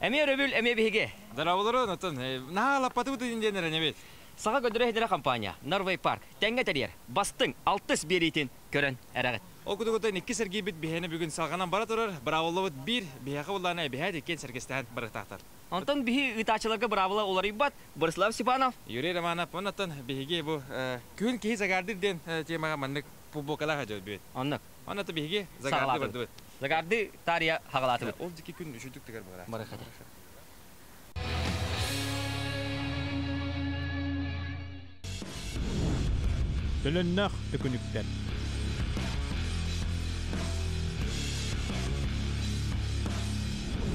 Эмиэ өрөбүл, эмиэ биһиги. Дорооболорун, оттон наһаа лаппатыбыт диэн эрэнэбит. Саха көдөрө иһитэрэ компания Norway Park тэҥҥэ тэрийэр бастыҥ алтыс биэриитин көрөн эрэҕит. Ол курдук иккис эргийбит биһиэни бүгүн салҕанан бара турар, быраабыллабыт биир, биһиэхэ буллаана эбиһээт иккиэн сэргэстэһэн барыахтаахтар. Онтон биһи ыытааччыларга быраабыла уларыйбат, Борислав Степанов. Юрий Романов, оннуттан биһиги бу күн киһи загардыр диэн темаҕа маннык футболкалаах дьон Оннук. Оннуттан биһиги загарды бардыбыт. Загарды таарыйа хаҕалаатыбыт. Ол дьикки күн үчүгдүк тыгар буолар. Барыхата. Төлөннөх төкүнүктэр.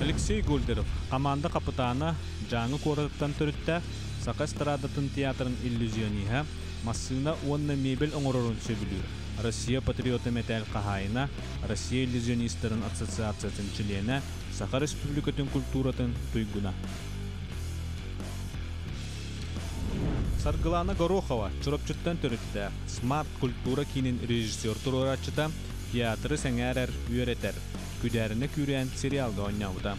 Алексей Гольдеров, команда капитана, Дьааҥы куоратыттан төрүттээх, Саха эстрадатын театрын иллюзиониһа, массыына уонна мебель оҥорорун сөбүлүүр, Россия патриота мэтээл хаһаайына, Россия иллюзионистарын ассоциациятын чилиэнэ, Саха Республикатын культуратын туйгуна. Саргылана Горохова Чурапчыттан төрүттээх, Смарт культура киинин режиссер туруорааччыта, театры сэҥээрэр, үөрэтэр. Күдээринэ күүрээн сериалга оонньообута.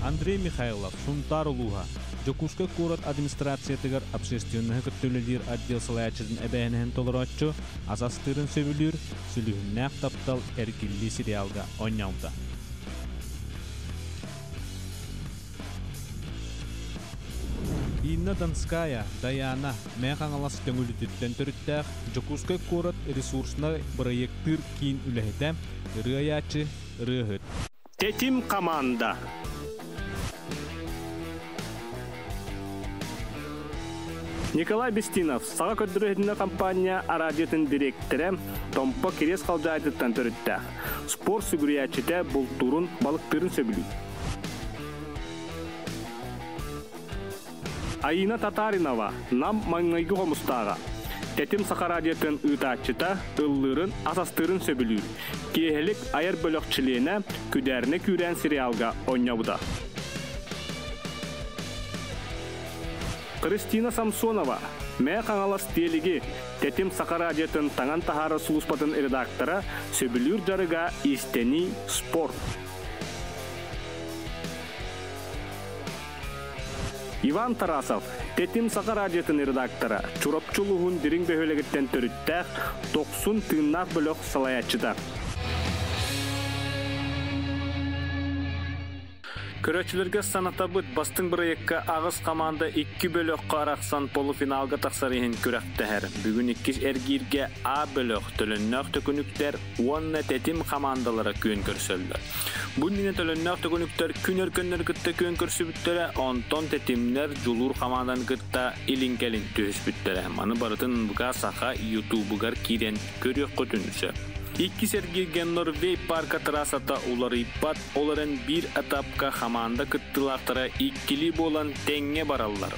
Андрей Михайлов, Сунтаар улууһа, Дьокуускай куорат администрациятыгар общественноһы кытта үлэлиир отдел салайааччытын эбээһинэһин толорооччу, ас астыырын сөбүлүүр, Сүлүһүннээх таптал эргиллии сериалга оонньообута. Инна Донская, Дайаана, Мэҥэ Хаҥалас Төҥүлүтүттэн төрүттээх Дьокуускай куорат ресурснай бырайыактыыр киин үлэһитэ, ырыа айааччы, ырыаһыт. Тэтим команда. Николай Бестинов, Саха көрдөрүү компания араадьыйатын дириэктэрэ, Томпо Кириэс Халдьаайытыттан төрүттээх. Спорт сүгүрүйээччитэ бултуурун, балыктыырын сөбүлүүр. Айина Татаринова, Нам маҥнайгы хомустааҕа. Тэтим Саха радиотын ыытааччыта, ыллыырын, ас астыырын сөбүлүүр. Киэһэлик айар бөлөх чилиэнэ Күдээринэ күүрээн сериалга оонньообута. Кристина Самсонова, Мээ Хаҥалас Тиэлиги, Тэтим Саха радиотын таҥан таһаарар сулууспатын редактора, сөбүлүүр дьарыга иистэнии, спорт. Иван Тарасов, Тэтим Саха радиотын редактора, Чурапчы улууһун Дириҥ бөһүөлэгиттэн төрүттээх, Тохсун тыыннаах бөлөх салайааччыта. Көрөөччүлэргэ санатабыт, бастыҥ бырайыакка аҕыс хамаанда икки бөлөххө арахсан полуфиналга тахсар иһин күрэхтэһэр. Бүгүн иккис эргииргэ А бөлөх, төлөннөөх төкүнүктэр уонна Тэтим хамаандалара күөн көрсөллөр. Бу иннинэ төлөннөөх төкүнүктэр күн өркөннөрү кытта күөн көрсүбүттэрэ, онтон Тэтимнэр Дьулуур хамаанданы кытта илин-кэлин түһүспүттэрэ. Маны барытын НВК Саха ютубугар киирэн көрүөххүтүн сөп. Иккис эргииргэ Норвей парка трассата уларыйбат, ол эрэн биир этапка хамаанда кыттыылаахтара иккилии буолан тэҥҥэ бараллар.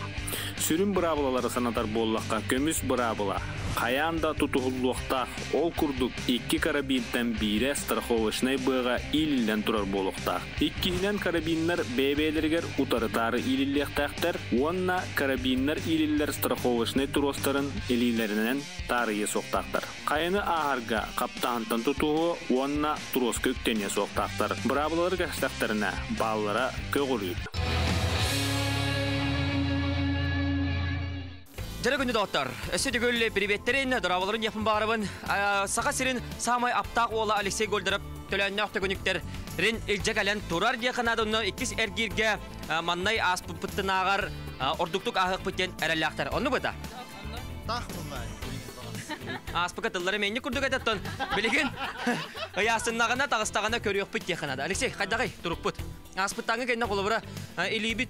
Сүрүн быраабылалары санатар буоллахха, көмүс быраабыла хайаан да тутуһуллуохтаах. Ол курдук, икки карабинтан биирэ страховочнай быаҕа иилиллэн турар буолуохтаах. Иккиһинэн карабиннар бэйэ-бэйэлэригэр утарытаары иилиллиэхтээхтэр уонна карабиннар иилиллэр страховочнай туруостарын илиилэринэн таарыйыа суохтаахтар. Хайаны ааһарга хаптаһынтан тутуһуо уонна туруоска үктэниэ суохтаахтар. Быраабылалары кэстэхтэринэ, бааллара көҕүрүүр. Дьэрэ күндү доҕоттор, өссө төгүл приветтэрин, дорооболорун диэхпин баҕарабын. Саха сирин саамай аптаах уола Алексей Гольдеров төлөөннөөх төкүнүктэрин илдьэ кэлэн турар диэххэ наада. Онно иккис эргииргэ маннай ааспыппыттынааҕар ордуктук ааһыахпыт диэн эрэллээхтэр. Онну быта? Таах буллай. Ааспыка тыллары мээнньик курдук этэ, билигин ыйаасыннаҕына, таҕыстаҕына көрүөхпүт диэххэ наада. Алексей, хайдаҕый турукпут? Ааспыттааҥҥы кэннэ холобура илиибит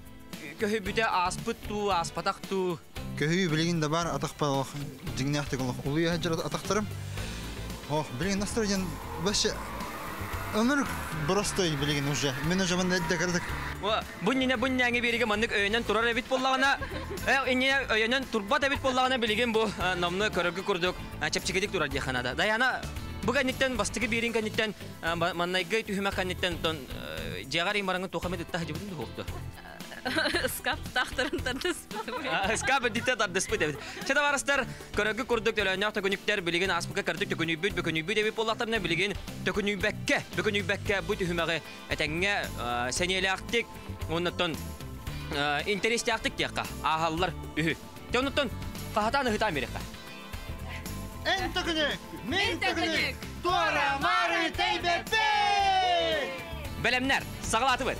көһүйбүтэ ааспыт дуу, ааспатах дуу? Көһүү билигин да бар, атахпар олох дьиҥнээхтик олох улуйа сылдьар атахтарым. Ох, билигин настроением вообще өмүр простой билигин уже. Мен уже манна эдде кырдык. Бу иннинэ бу иннээҥи биэригэ маннык өйөнөн турар эбит буоллаҕына, иннинэ өйөнөн турбат эбит буоллаҕына билигин бу номнуо көрөргө курдук чэпчэкитик турар диэххэ наада. Даяна, бу кэнниттэн бастакы биэриин кэнниттэн маннайгы түһүмэх кэнниттэн дьиэҕэр бараҥын туох эмит ытта сылдьыбытын дуһуохту? Ыскап тахтарын тардыспыт. Ыскап дите тардыспыт эбит. Чэ табаарыстар, көрөргө курдук төлөөннөөх төкүнүктэр билигин ааспыкка кырдык төкүнүйбүт, бөкүнүйбүт эбит буоллахтарына билигин төкүнүйбэккэ, бөкүнүйбэккэ бу түһүмэҕи этэҥҥэ сэниэлээхтик, оннуттан интэриэстээхтик диэххэ ааһаллар үһү. Те оннуттан хаһатаан ыһытаан биэриэххэ. Эн төкүнүк, мин төкүнүк, туора мары тэйбэппит! Бэлэмнэр, саҕалаатыбыт.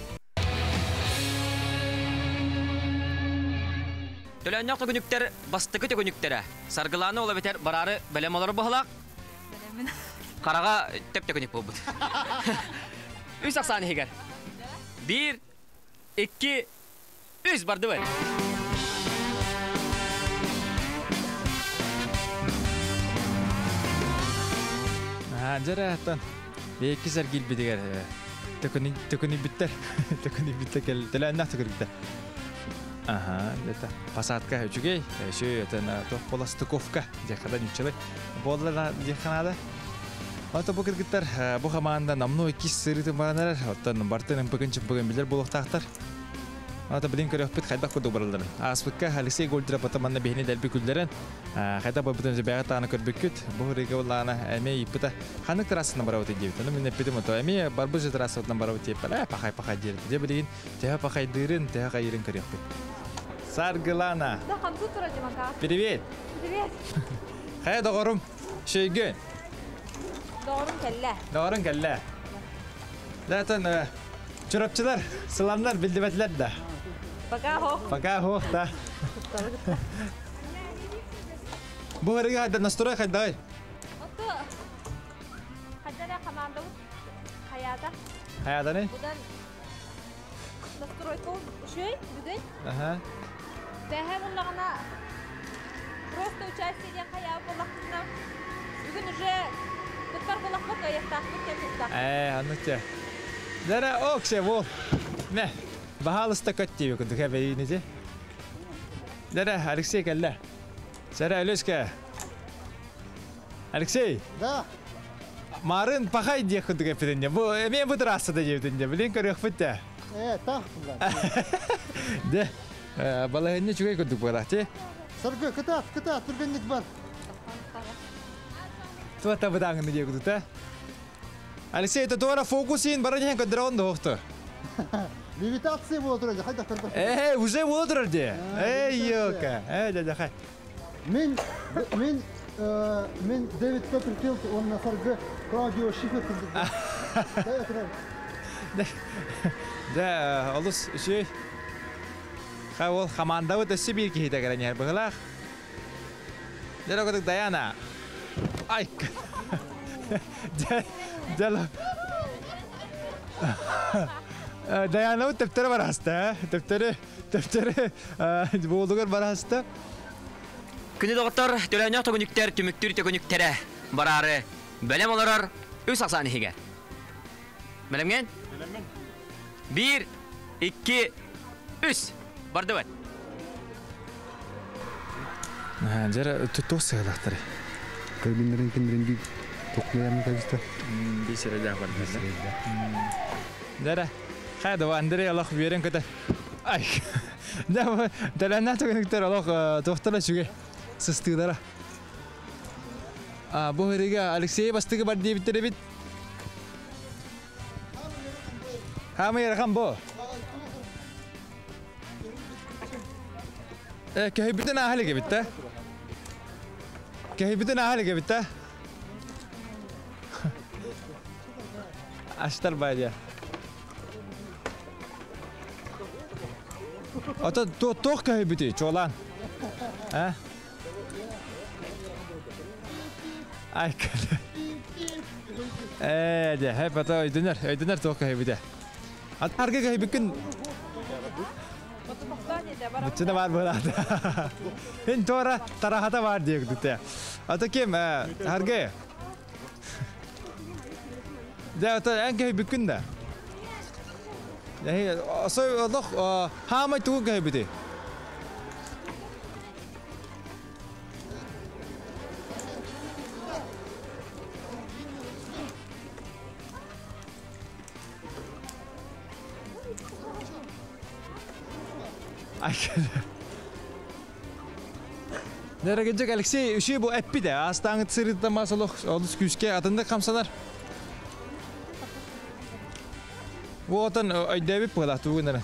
Төлөөннөөх төкүнүктэр бастакы төкүнүктэрэ. Саргылааны ол эбэтэр бараары бэлэм олорор быһалаах. Бэлэмин. Хараҕа тэп төкүнүк буолбут. Үс ахсаан иһигэр. Биир, икки, үс бардыбыт. Дьэрэ аттан иккис эргилбитигэр төкүнүйбүттэр төкүнүйбүттэр кэл төлөөннөх төкүнүктэр. Ага, это посадка үчүгэй, еще это на то полостыковка, дехада нючелы. Болла деханада. Ото бу кыргыттар бу команда намну иккис сырытын баранар, оттон бартын ымпыгын чымпыгын билер булуктаахтар. Ата билин көрөкпүт хайдах курдук баралларын. Ааспыкка Алексей Гольдера батаманна биһини дэлби күллэрин хайда барбытын бэҕэ тааны көрбүккүт. Бу ырыга буллаана эме ыйыппыта. Ханнык трассаны барабыт диэбит. Ону мин эппитим ото эме барбыт же трассатынан барабыт диэппэр. Пахай пахай диэбит. Дьэ билигин төһө пахайдыырын, төһө хайырын көрүөхпүт. Саргылана. Да, хамсу тура Димака. Привет. Привет. Хайа доҕорум. Шөйгөн. Доҕорум кэллэ. Доҕорум кэллэ. Затон чурапчылар, сыламнар билдибэтилер да. Пока хох. Пока хох да. Бу ырыга хайда настрой хайдай? Оту хайдара командабыт хаята. Хаятаны? Будан настройка үшөй бүгүн. Аха. Бэһэ буллаҕына просто участие диэн хайаа буоллахпытына бүгүн уже кыттар буоллахпыт кыайыахтаахпыт диэн туттах. Ээ, аннык те. Дара оксе бол. Мэ, баһаалыста көт диэби курдук эбэйинизи. Дара, Алексей кэллэ. Сара Алешка. Алексей. Да. Марын пахай диэх курдук эппитинне. Бу эме бу трассада диэбитинне. Билин көрүөхпүт да. Э, тах Де, балаһынны чүгэй курдук буолар ти. Саргы, кытаат, кытаат, түргэнник бар. Туата быдааңны диэ курдук та. Алексей, это туара фокусин бара дьиһэн көдөрөн доохто. Левитация буола турар, хайдах көрбөт. Э, уже буола турар дии. Эй, ёка. Э, дядя хай. Мин, мин, мин Дэвид Копперфилд, он на Саргы Клаудио Шифер курдук. Да, олус үчүй. Хай ол командабыт өссө биир киһитэ кэлэн иһэр быһылаах. Дьэ, курдук Даяна. Ай. Дьэ, дьэ. Даяна төптөрө бараста, төптөрө, төптөрө буолугар бараста. Күнү доҕоттор, төлөөннөх төкүнүктэр түмүктүүр төкүнүктэрэ бараары бэлэм олорор үс ахсаан иһигэр. Бэлэмҥин? Бэлэммин. Биир, икки, үс. Бардыбыт. Дьэрэ туох сыалаахтары? Кэлбиннэрин киндерин би токмаямын кабиста. Би сирэдээх бар. Дьэрэ, хайда Андрей олох берен көтө. Ай. Да, төлөөннөх төкүнүктэр олох туохтара үчүгэй. Сыстыылара. А, бу ырыга Алексей бастыгы бар диэбиттер эбит. Хамы ярахан бу. Э, көһүбүтүн аахалы кебит Көһүбүтүн аахалы кебит Аштар байдя. Ата тоқ көһүбүтү, чолан. А? Ай, э, де, хеп ата өйдөнөр, өйдөнөр тоқ көһүбүтү. Ат арга көһүбүкүн Бутчына бар болады. Эн тора тарахата бар диек дүтэ. Ата кем, арга? Да, ата эн көһүбүкүн да. Яхи, осой олох хаамай тугун көһүбүтү. Дәрәгәҗәк Алексей үші бу әппи дә астаңы сырытта масалох олус күскә атында камсанар. Отан өйдөбүт була тугунара.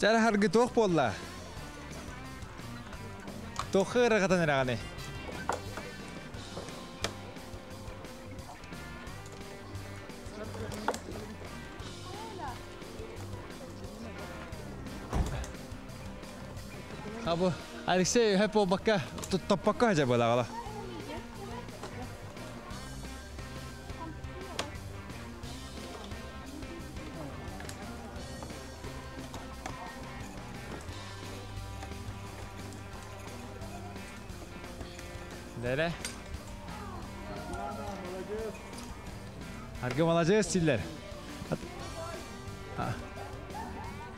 Чара харгы тоқ болла. Тоқы ырағатан ырағаны. Абы Алексей хөп болбакка топпакка жа була. Дере. Аргы молодец силлер.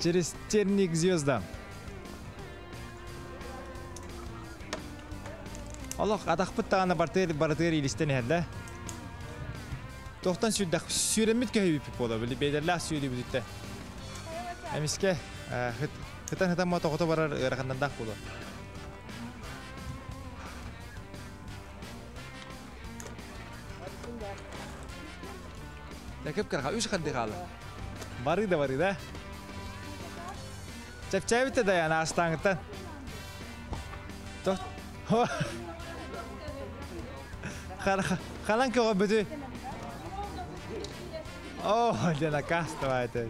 Через терник звездам. Олох атахпыт тағана бартыр баратыр илистен хәллә. Тоқтан сүрдәк сүрәмит көйүп бола били бедерлә сүрү бүтте. Эмиске хытан хытан ма тоғыты барар ырахандан дақ болу. Ләкеп кырга үш хадды халы. Бары да бары да. Чәпчәбит да яна астаңыттан. Халан көҕө бүтү. О, дена каста это.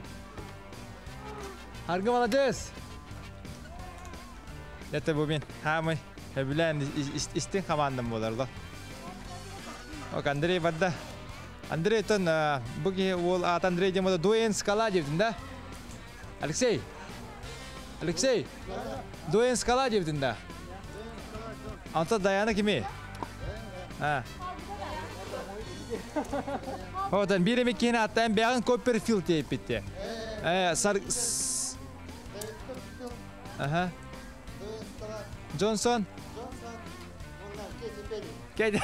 Аргы молодец. Это бу мен хамы хөбүлән истин командам болар да. Ок, Андрей барда. Андрей тон буги ол ат Андрей демода Дуэн Скала дептин да? Алексей. Алексей. Дуэн Скала дептин да? Анта Даяна кими? А. Отан бире мекени аттан бягын Копперфилд дейп битти. Э, сар Ага. Джонсон. Кети.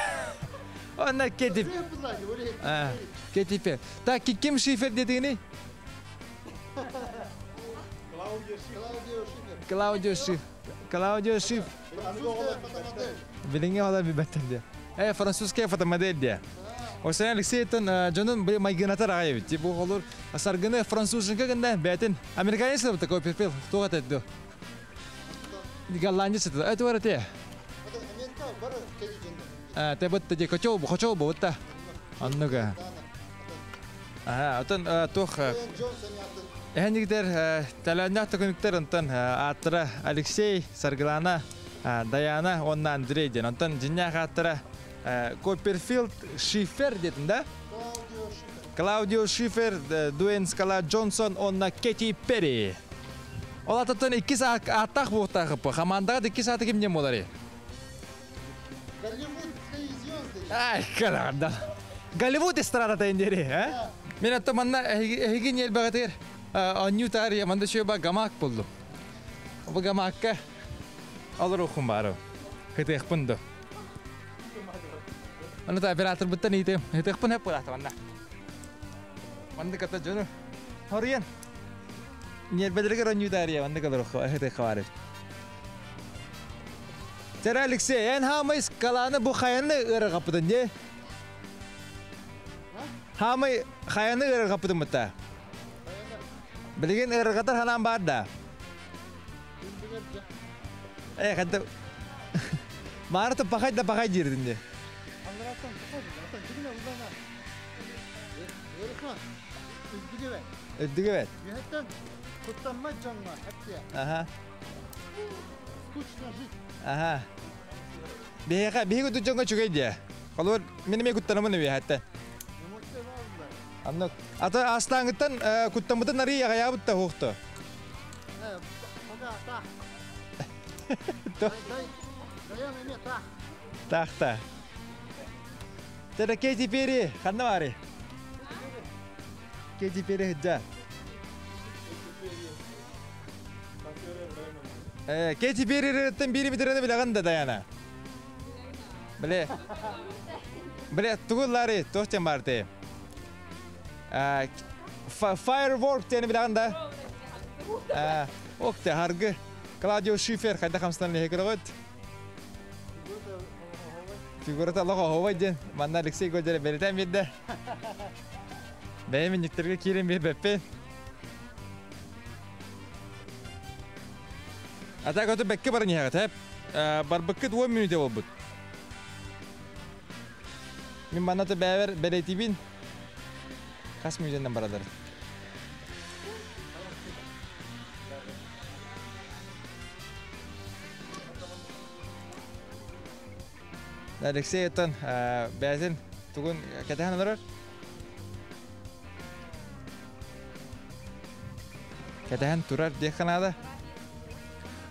Онна Кети. А, Кети Перри. Так, ким Шифер дедигини? Клаудио Шифер. Клаудио Шифер. Билинге ола бибеттен де. Э, французская фотомодель де. Осен Алексей тон жонун бу майгынатар агай бит. Бу холур саргыны французча гында бәтин. Американец такой Копперфилд. Тугат этди. Голландец это. Это варате. Америка бар кеди жонду. А, те бутта де кочол бу кочол бу бутта. Аннуга. Ага, отон тух Эхнигдер таланнах токунуктар онтон аттара Алексей Саргылана Даяна онна Андрей ден. Онтон жиннях аттара Копперфилд Шифер дедин да? Клаудио Шифер, Дуэн Скала Джонсон, онна Кети Перри. Ол ататтан 2 саат аттах буктагы командага 2 саат кимден болар? Голливудские звезды. Ай, караганда. Голливуд эстрада тендери, а? Мен атта манна эхигин елбагатыр. Анню тария манда шөба гамак болду. Бу гамакка алыр ухум бары. Хытыхпынды. Аны та оператор буттан итем. Хытыхпын хеп булат манда. Манда ката жону. Хориен. Нербедерге роню тария манда калыр уху хытых бар. Тера Алексей, эн хамай скаланы бу хаяны ыры капыдын, не? Хамай хаяны ыры капыдын мытта. Билген ыргатар ханан бар да. Э, хатта Марты пахай да пахай дирдин де. Өддүгө бет. Ага. Скучно жить. Ага. Беха, беха күтү жоңго чүгей де. Колор мен эме күттанамын бе хатта. Аннок. Ата астаңыттан күттамытын нари ягая бутта хукту. Пока так. Тахта. Тера Кети Перри, ханна бары. Кети Перри хыджа. Кети Перри реттен бири битерени билеген да Даяна. Биле. Биле тугуллары тохтен барты. Firework тени билеген да. Окте харгы. Клаудио Шифер хайда хамстан леhe көрөҕөт. Фигурата лоҕо ховай ден. Манна Алексей Гольдере беретен бирде. Бэйэмин никтерге киирен бир беппен. Ата көтө бэкке баран иһэҕит эп. Барбыккыт 10 мүнүүтэ болбут. Мин манната бэбер бэлэтибин. Хас мүнүүтэннэн баралар. Алексей оттон бэйэтин тугун кэтэһэн олорор? Кэтэһэн турар диэххэ наада.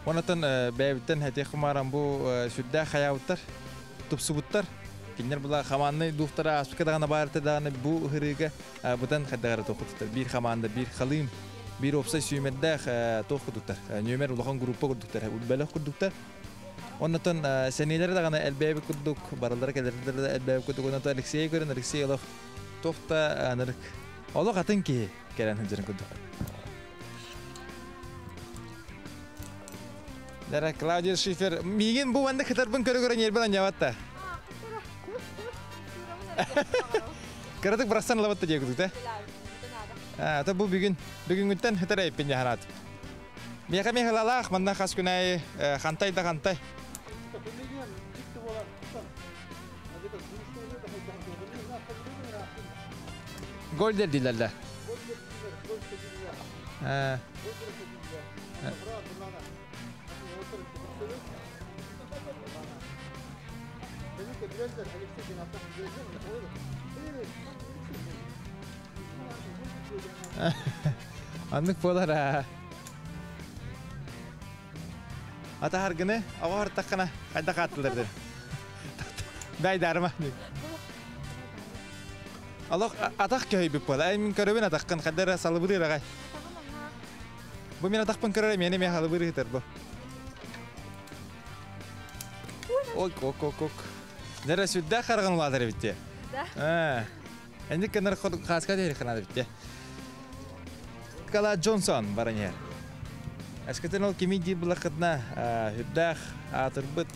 Онотон бэйэбиттэн этиэх кумааран бу сүрдээх хайаабыттар, тупсубуттар. Кинилэр була хамааннай дуухтара ааспыкка даҕаны баарыта даҕаны бу ыһырыыга бытан хайдагара туохкутуттар. Биир хамаанда, биир халыым, биир уопсай сүүмэрдээх туох курдуктар. Нүөмэр улахан группа курдуктар, бөлөх курдуктар. Оннотон сэниэлэрэ даҕаны элбээбит курдук, барылара кэлэрдэрэ да элбээбит курдук. Оннотон Алексейы көрөн, Алексей олох туох да анырык. Олох атын киһи кэлэн сылдьарын курдук. Дара Клаудия Шифер, миигин бу манна кытарбын көрө-көрө ньиэрбин анньабатта. Кыратык бырахсан ылабатта диэ курдук да. А, то бу бүгүн бүгүҥҥүттэн хытар эйпин яханаат. Миэхэ миэхэлалаах манна хас күн аайы хантай да хантай. Гольдер дииллэр да. Аннык буолар аа. Ата харгыны оҕо хартаххына хайдах ааттылар дэр. Дай дарма. Олох атах көһүйбүт буола. Ай мин көрөбүн атаххын хайдара салыбырыыр аҕай. Бу мин атахпын көрөр эмиэни эмиэ халыбыр ыытар бу. Ок ок ок ок. Нера сүрдээх хараҕын улаатар эбит дии. Да. Энник кынар хааска дери ханады битте. Кала Джонсон баран иһэр. Эскетен ол кими диир булахытна үрдээх аатырбыт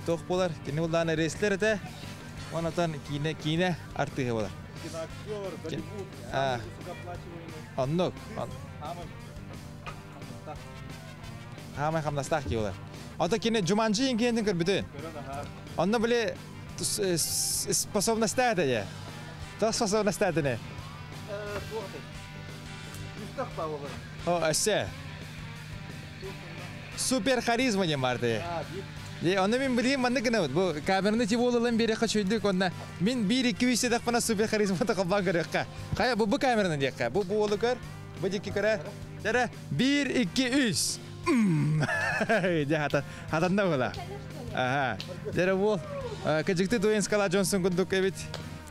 туох буолар? Кини булдаан рейслер этэ. Онотон киинэ киинэ артыыһа буолар. Киноактер, Голливуд, самый высокооплачиваемый. Оннук. Хаамай хамнастаах киһи буолар. Ото кини Джуманджи иҥкиэнтин көрбүтүн. Онно били способностаа этэ дьэ. Тоҕо способностаа этини? О, өссө. Супер харизма диэн баар дии. Онно мин билигин маннык гынабыт. Бу камераны тип ылан биэриэххэ үчүгэйдик онно мин биир икки үс диэтэхпинэ супер харизмата холбоон көрүөххэ. Хайа бу бу камераны диэххэ. Бу бу уолу көр. Бу дикки көрө. Дэрэ биир икки үс. Дьэ хата хатанна була. Аха. Дэрэ уол кыдьыкты Дуэйн Скала Джонсон курдук эбит.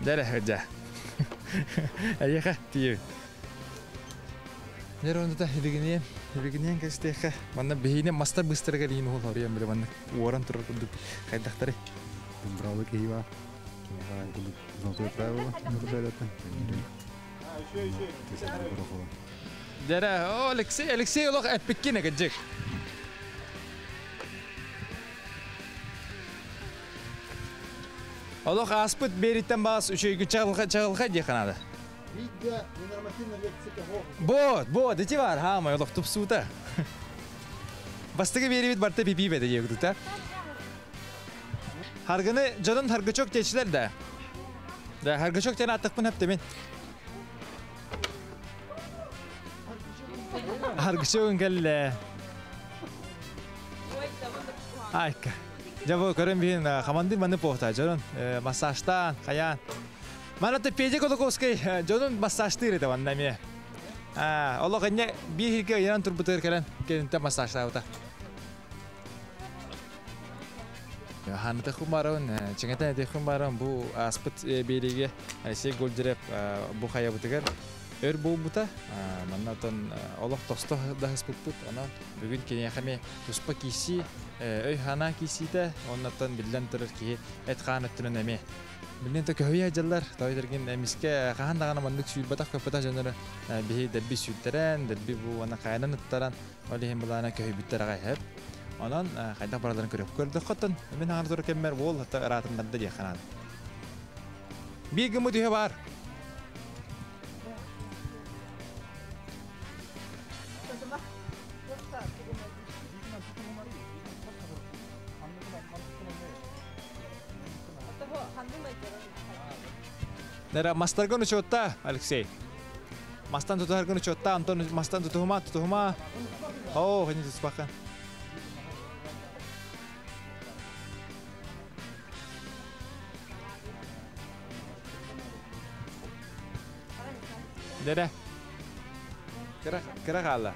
Дэрэ дьэ. Эйиэхэ тиийэбит. Дьэр онута илигиниэн, илигиниэн кэстиэххэ. Манна биһиини мастар быстарыгар иин уол хоруйан били маннык уоран турар курдук хайдахтарый? Браво киһи баар. Киниэхэ курдук золотое правило нарушает. Дэрэ, о, Алексей, Алексей олох эппиккин экэджик. Олох ааспыт бериттен баас үчүгэй чаҕылха чаҕылха диэххэ наада. Бот, бот, ити бар, хаамай олох тупсуута. Бастакы биэрибит барта пипиибэтэ диэбит Харгыны дьонун харгычок диэчилэр да. Да, харгычок диэн ааттахпын хэптэмин. Харгычогун кэллэ. Айка. Дьэ бу көрөн биһин хамандыр маны похта дьонун массажтаан, хайаан. Манаты Петя Колоковскай дьонун массажтыыр этэ манна эмиэ. Олох инне биир иһиргэ ыйанан турбутугар кэлэн кэлинтэ массажтаабыта. Хаанытахпын баарабын, чиҥэтэн этиэхпин баарабын бу ааспыт биэриигэ Алексей Гольдерев бу хайабытыгар өр буолбута. Манна оттон олох тосто даһыспыппыт. Онон бүгүн киниэхэ эмиэ туспа киирсии, өй-санаа киирсиитэ, оннуттан биллэн турар киһи эт-хаан өттүнэн эмиэ Билин то көһүйэ дьыллар, тойдергин эмискэ хаһан даҕаны маннык сүүрбэтэх көппөтөх дьоннору биһи дэлби сүүртэрэн, дэлби бу уонна хайанан ыттаран, ол иһин былаана көһүйбүттэр аҕай хэп. Онон хайдах бараларын көрүөх көрдөххөттөн, мин хаҥар турар кэммэр уол хата ыраатыннарда диэххэ наада. Биир гыммыт үһэ баар. Нера мастаргын учуотта, Алексей. Мастан тутуһаргын учуотта, Антон мастан тутуһума, тутуһума. Оо, хани туспака. Дере. Кыра кыра хаалла.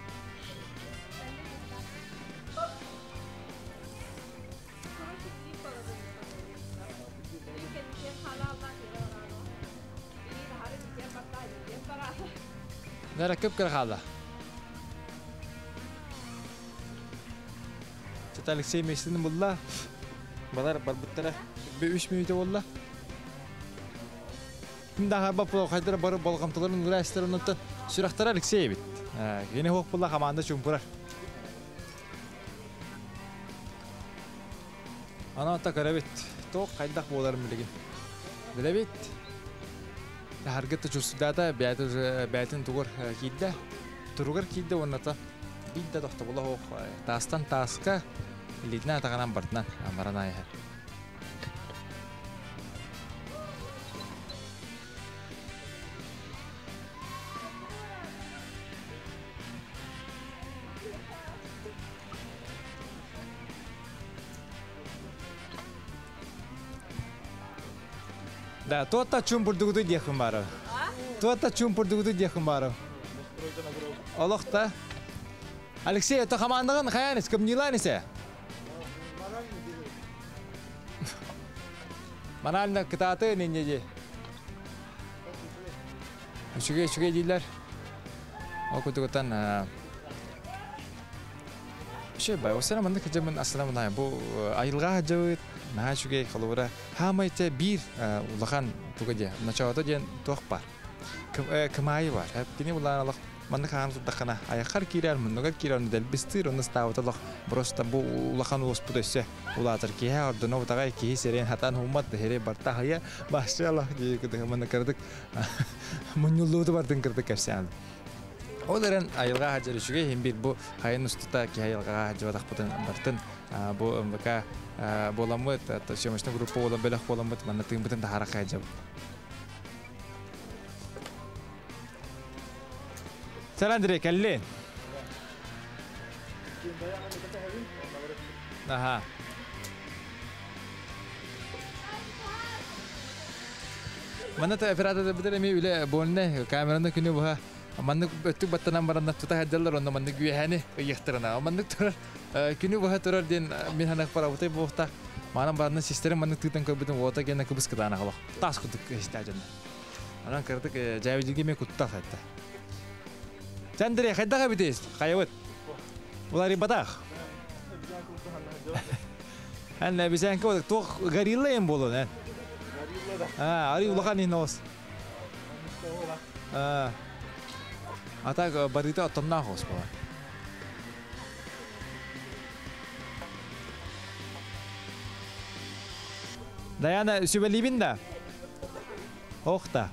Нара көп кыра хаалла. Чата Алексей миэстэтин булла. Балар барбыттара үс мүнүүтэ буолла. Ким да харбап хайдара бары болҕомтолорун ура эстер оннуттан сүрэхтэрэ Алексей эбит. Кини хуох була команда чумпурар. Ана та көрөбүт. Тоқ хайдах буоларын билигин. Билэбит. Харгыт чувствуйдата бэйэтин тугар киирдэ. Туругар киирдэ уонната биир да тохтобула суох таастан тааска илиитинэн атаҕынан бартынан баран ааһар. Да, туотта чуумпурдугуту диэхпин баарар. Туотта чуумпурдугуту диэхпин баарар. Олохта. Алексей, это командаҕын хайаан кымньыылаан ise? Морально кытааты нинье ди. Үчүгэй үчүгэй дииллэр. Ол кутугутан Үчүгэй бай. Осена маннык дьэмин астына бу айылҕа дьабыт наһаа үчүгэй холобура хаамай те биир улахан туга диэ начоото диэн туох бар. Кымаайы бар. Кини булаан олох маннык хаан турдаххына айаххар киирэр, муннугар киирэр, онно дэлбистиир, онно ыстаабыта олох просто бу улахан уоспут өссө улаатар киһи ордуна утаҕай киһи сирэйин хатаан ууммат да барта аһыйа башы алах дии манна кырдык мунньуллууту бардын кырдык кэпсээн. Ол эрэн айылҕа хаджар үчүгэй иһин биир бу хайын устута киһи айылҕаҕа хаджыбатахпытын бартын бу МВК буоламмыт съемочный группа буолан бөлөх буоламмыт манна тыыммытын таһара хайдьабыт. Сэр Андрей, кэллин. Аха. Манна оператор битер эми үлэ буолна камераны күнү быһа маннык өттүк баттанан баранна тута сылдьаллар онно маннык үөһэни ыйыахтарына маннык турар күнү быһа турар диэн мин ханах барабытай буохта манан баранна систерин маннык тыытан көрбүтүм уота гена кыбыс кытаанах олох таас курдук истээ дьонно Анан кырдык жайбыдьылги ме куттал хатта. Чандре хайдах эбитис? Хайабыт. Улари батах. Эн бисэнке бодук туох горилла эм болон эн. А, ари улахан инос. А. Ата барыта оттомнаах хос буолар. Даяна сүбэлиибин да? Ох да.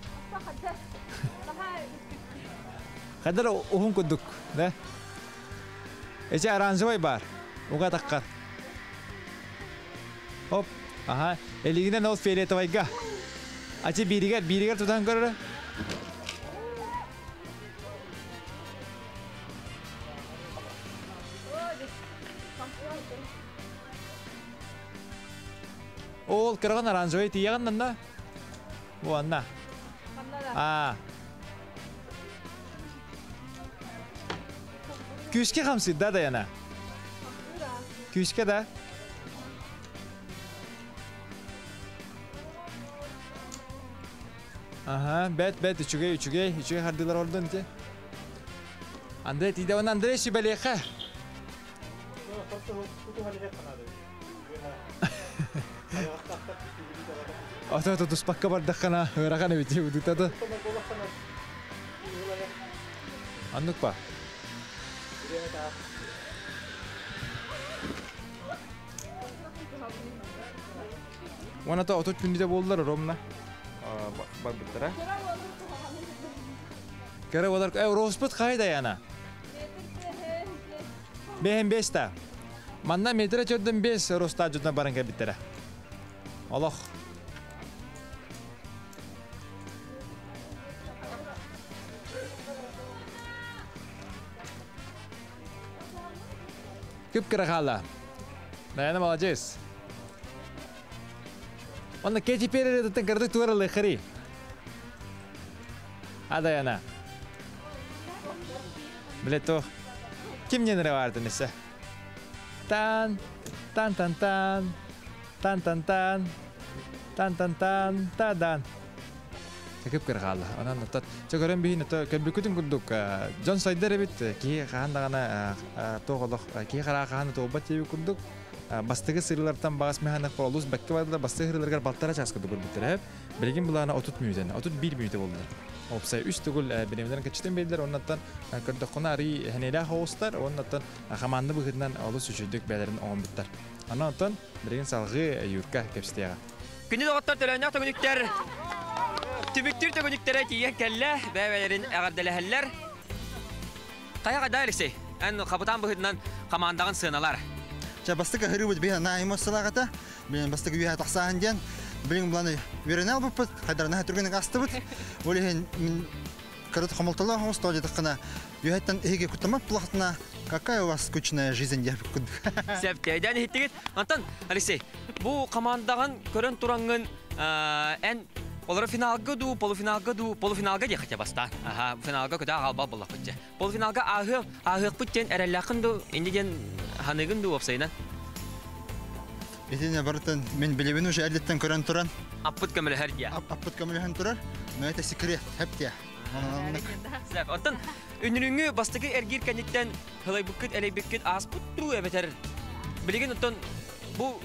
Хайдар уһун курдук, да? Эчи оранжевый бар. Уга таққар. Оп, аха. Элигинен ол фиолетовайга. Ачы биригер, биригер тутан көрөрө. Ол кыргын оранжевый тиягын да? Бу анна. А. Күүскэ хамсыйда да яна. Күүскэ да. Аха, бэт бэт үчүгэй үчүгэй үчүгэй хардыылар ордун ти. Андрей тиийдэ уонна Андрей сүбэлиэхэ. Ото тутуспакка бардаххына ыарахан эбит удута да. Аннык па. Уонна то 30 күндүтэ буоллар ромна барбыттара. Кэрэ болар, э, Роспут хайда яна? Бэһин бес та. Манна метр төрдөн бес роста жутна баран кэлбиттэрэ. Олох. Кып-кыра хаала. Даяна молодец. Онно Кэти Перри кырдык туара лыхари. А Даяна. Биле то. Ким не нравится несе? Тан, тан тан тан, тан тан тан, тан тан тан, та дан. Кып кыра хаала. Онон оттот чөгөрөн биһин ото көрбүкүтүн курдук дьон сайдар эбит киһи хаһан даҕаны туох олох киһи хараҕа хаһан туолбат диэбит курдук бастакы сырыылартан баҕас механик олус бэккэ бардылар бастакы сырыыларыгар балтара чаас курдук көрбүттэр эп билигин былаана 30 мүнүүтэн 31 мүнүүтэ буоллар опсай үс төгүл бириэмэлэрин кэччитэн биэрдилэр оннуттан көрдөххүнэ арый хэнээлээх оҕустар оннуттан хамаанда быһыытынан олус үчүгдүк бэйэлэрин оҥорбуттар онон оттон билигин салҕыы Юрка кэпсэтиэҕэ. Күндү доҕоттор, төлөөннөөх төгүнүктэр түмүктүүр төгүнүктэрэ тиийэн кэллэ, бэйэ-бэйэлэрин эҕэрдэлэһэллэр. Хайа хайда, Алексей? Эн хапытаан быһыытынан командаҕын сыаналар. Ча бастакы ыһырыыбыт биһи наайыма сылаҕата, билин бастакы үөһэ тахсааһын диэн, билин буланы үөрэнэ албыппыт, хайдарына түргэнник астыбыт. Ол иһин мин кырыт хомолтолоох оҥосто дьатаххына, үөһэттэн эһиги куттамат булахтына, какая у вас скучная жизнь диэбит курдук. Сәптээдэн иһиттигит. Антон, Алексей, бу командаҕын көрөн тураҥҥын эн олоро финалга дуу, полуфиналга дуу, полуфиналга диэ хотя бастаан. Аха, финалга көтө аҕалбал боллахпытча. Полуфиналга ааһыах, ааһыахпыт диэн эрэллээххин дуу, инди диэн ханыгын дуу уопсайынан? Итинэ барытын мин билибин уже эрдиттэн көрөн туран. Аппыт көмөлөһөр диэ. Аппыт көмөлөһөн турар. Но это секрет, хэп диэ. Оттон үнүрүҥҥү бастакы эргиир кэнниттэн хылайбыккыт, элэйбиккит ааспыт дуу эбэтэр билигин оттон бу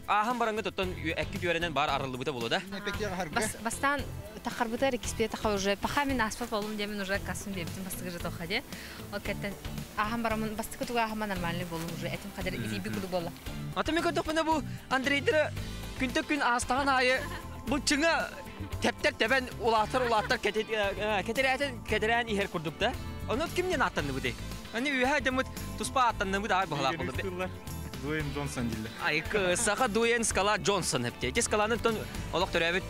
ааһан бараҥҥыт оттон эккит үөрэнэн баар арыллыбыта буолуо да? Бастаан тахарбытар иккиспе таха уже паха мин ааспат болум диэмин уже кассым диэбитим бастакы же тоха де. Ол кэттен ааһан барамын бастакы туга ааһама нормальный болум уже этим кадыр итиби куду болла. Ата мен көрдөхпүнэ бу Андрейдер күнтө күн аастаҕын аайы бу чыҥа тэптэр тэбэн улаатар улааттар кэтэрээтин кэтэрээн иһэр курдук да. Ону кимнен аттанныбыт? Аны үөһэ дэммит туспа аттанныбыт аай баһалаах болду. Дуэйн Джонсон дииллэр. Ай, саха Дуэйн Скала Джонсон хепте. Ити скаланы тон олох төрөөбүт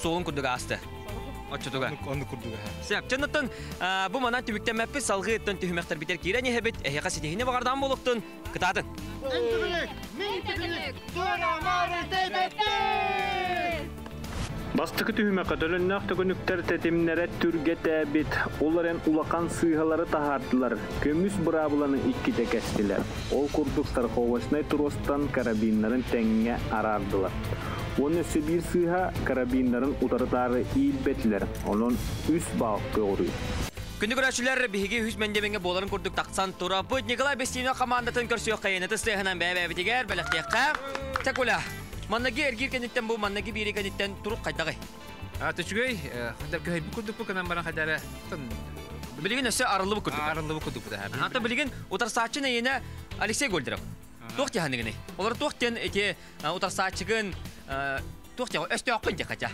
суолун курдук аасты. Оччотуга. Онну курдуга. Сөп. Чынныттан бу манан түмүктэммэппит салгыы ыттан түһүмэхтэр битер киирэн иһэбит. Эһиэхэ ситиһини баҕардаан буолуктун. Кытаатын. Бастакы түһүмэххэ төлөннөөх төкүнүктэр тэтимнэрэ түргэтээбит, ол эрэн улахан сыыһалары таһаардылар, көмүс быраабыланы иккитэ кэстилэр. Ол курдук страховочнай тростан карабиннарын тэҥҥэ араардылар. Уонна өссө биир сыыһа карабиннарын утары-таары иилбэтилэр, онон үс баал көҕүрүү. Күндү көрөөччүлэр, биһиги үһүс мэндиэмэҥҥэ буоларын курдук тахсан турабыт. Николай Бестинов командатын көрсүөххэ, ытыс тыаһынан бэйэ-бэйэбитигэр бэлэхтиэххэ. Чакуля, маннаги эргиир кэнниттэн бу маннаги биири кэнниттэн турук хайдаҕый? Түчүгэй, хайдар көһөйбүт курдук кынан баран хайдара. Билигин өссө арыллыбыт курдук. Арыллыбыт курдук. Ата билигин утарсааччы нэйине Алексей Гольдеров. Туох тиһаныгыный? Олар туох тен эти утарсааччыгын туох тиһ өстөөххүн диэх хача.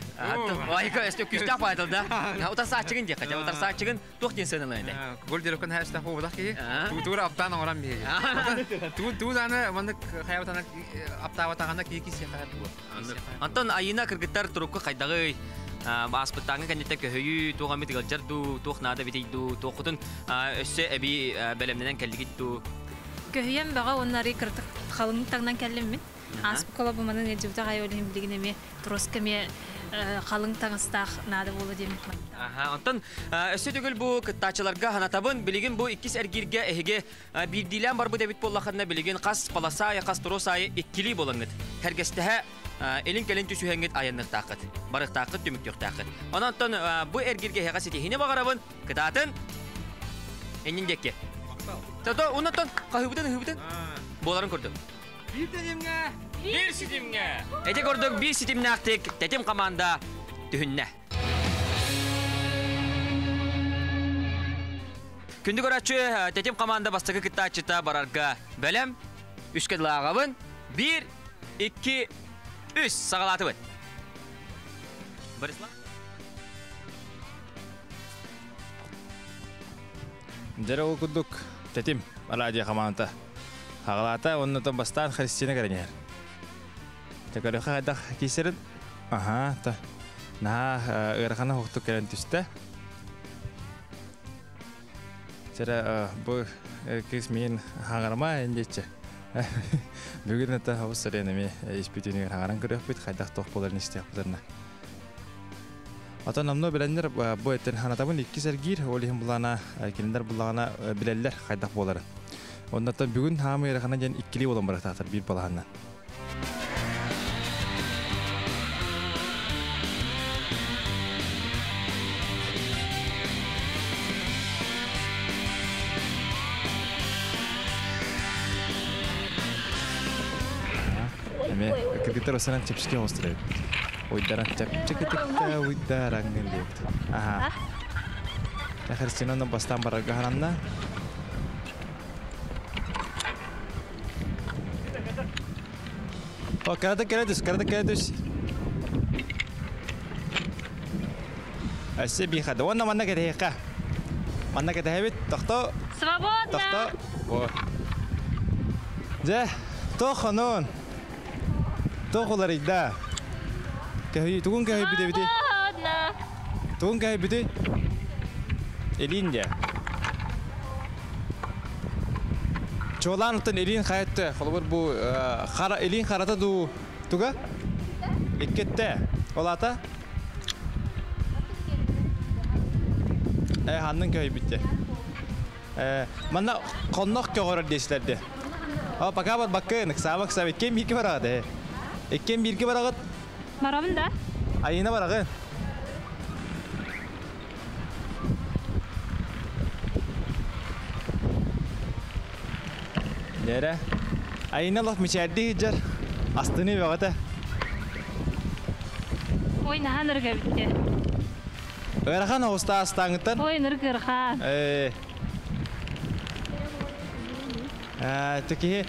Айка өстө күстэх байтыл да. Утарсааччыгын диэх хача. Утарсааччыгын туох тен сыаналаан этэй? Гольдеровкан хэстэх буолбатах киһи. Туура аптаан оҥорон биһиги. Туу туу дааны маннык хайабатана аптаабатаҕына киһи киси хайа буо. Антон Айына кыргыттар турукку хайдаҕый? Ааспыттааҥҥы кэнниттэн көһөйүү, туох эмит ыалдьар дуу, туох наада эбитий дуу, туоххутун өссө эбии бэлэмнэнэн кэллигит дуу? Көһүйэн бөҕө уонна арый кыратык халыҥ таҥнан кэллим мин. Ааспыт колобуманын ыалдьыбыта аҕай ол иһин билигин эмиэ троска эмиэ халыҥ таҥастаах наада буолуо диэммит Аха, онтон өссө төгүл бу кыттааччыларга санатабын, билигин бу иккис эргииргэ эһиги биирдиилээн барбыт эбит буоллаххытына, билигин хас полоса аайы, хас трос аайы иккилии буолаҥҥыт. Хэргэстэһэ Илин-кэлин түсүһэҥҥит айанныахтааххыт, барыахтааххыт, түмүктүөхтээххит. Онон бу эргиргэ эһиэхэ ситиһиини баҕарабын, кытаатын, иннин диэки. Тото, оннотон хаһыыбытын ыһыыбытын буоларын курдук. Биир тэтимҥэ, биир ситимҥэ. Ити курдук биир ситимнээхтик тэтим команда түһүннэ. Күндү көрөөччү, тэтим команда бастакы кыттааччыта барарга бэлэм. Үскэ дылааҕабын. Биир, икки, үс саҕалаатыбыт. Борислав. Дьэ ол курдук тэтим радио хамаанда хаҕалаата уонна бастаан Христина кэлэн иһэр. Көрөхө хайдах киисэрин аха та наһаа ыарахана хоктук кэлэн түстэ. Чэрэ бу кыыс миин хаҥарама индиэччи. Бүгүн это хабыс сэрэн эми испитинигэр хаҥаран көрүөхпүт хайдах туох буоларын истиэхпитинэ. Отон номно билэннэр бу эттен ханатабын иккис эргиир, ол иһин булаана кинилэр буллаҕына билэллэр хайдах буоларын. Оннотон бүгүн хаамы ыарахана диэн иккилии буолан барыктаахтар биир балаһаннан. Эме кыргыттар осанан чэпчэки оҕустар эбит. Уйдаран чэпчэкитикте уйдарангын диэбит. Аха. Христина бастаан барарга харанна. О, карата кэлэ түс, карата кэлэ түс. Өссө биихада. Уонна манна кэтэһиэххэ. Манна кэтэһэбит. Тохто. Свободно! Тохто. О. Дьэ, туох онон? Туох уларыйда? Көһүй, тугун көһүйбүт эбити? Свободно! Тугун көһүйбүтүй? Илиин дьэ. Чуолаан оттон илиин хайатты, холобур бу хара илиин харата дуу туга? Иккитте. Ол аата? Э, ханнын көһүйбүттэ. Э, манна хоннох көҕөрөр диэсилэрде. О, пока бар баккын, ыксаама ыксаама, иккиэн бииргэ бараҕыт э. Иккиэн бииргэ бараҕыт. Барабын да? Айыына бараҕын. Дээрэ. Айына лох мичээрдии сылдьар. Астыныы бөҕөтө. Ой, наһаа нырык эбит Ыарахан оҕуста астааҥыттан. Ой, нырык ыарахан. Э. Киһи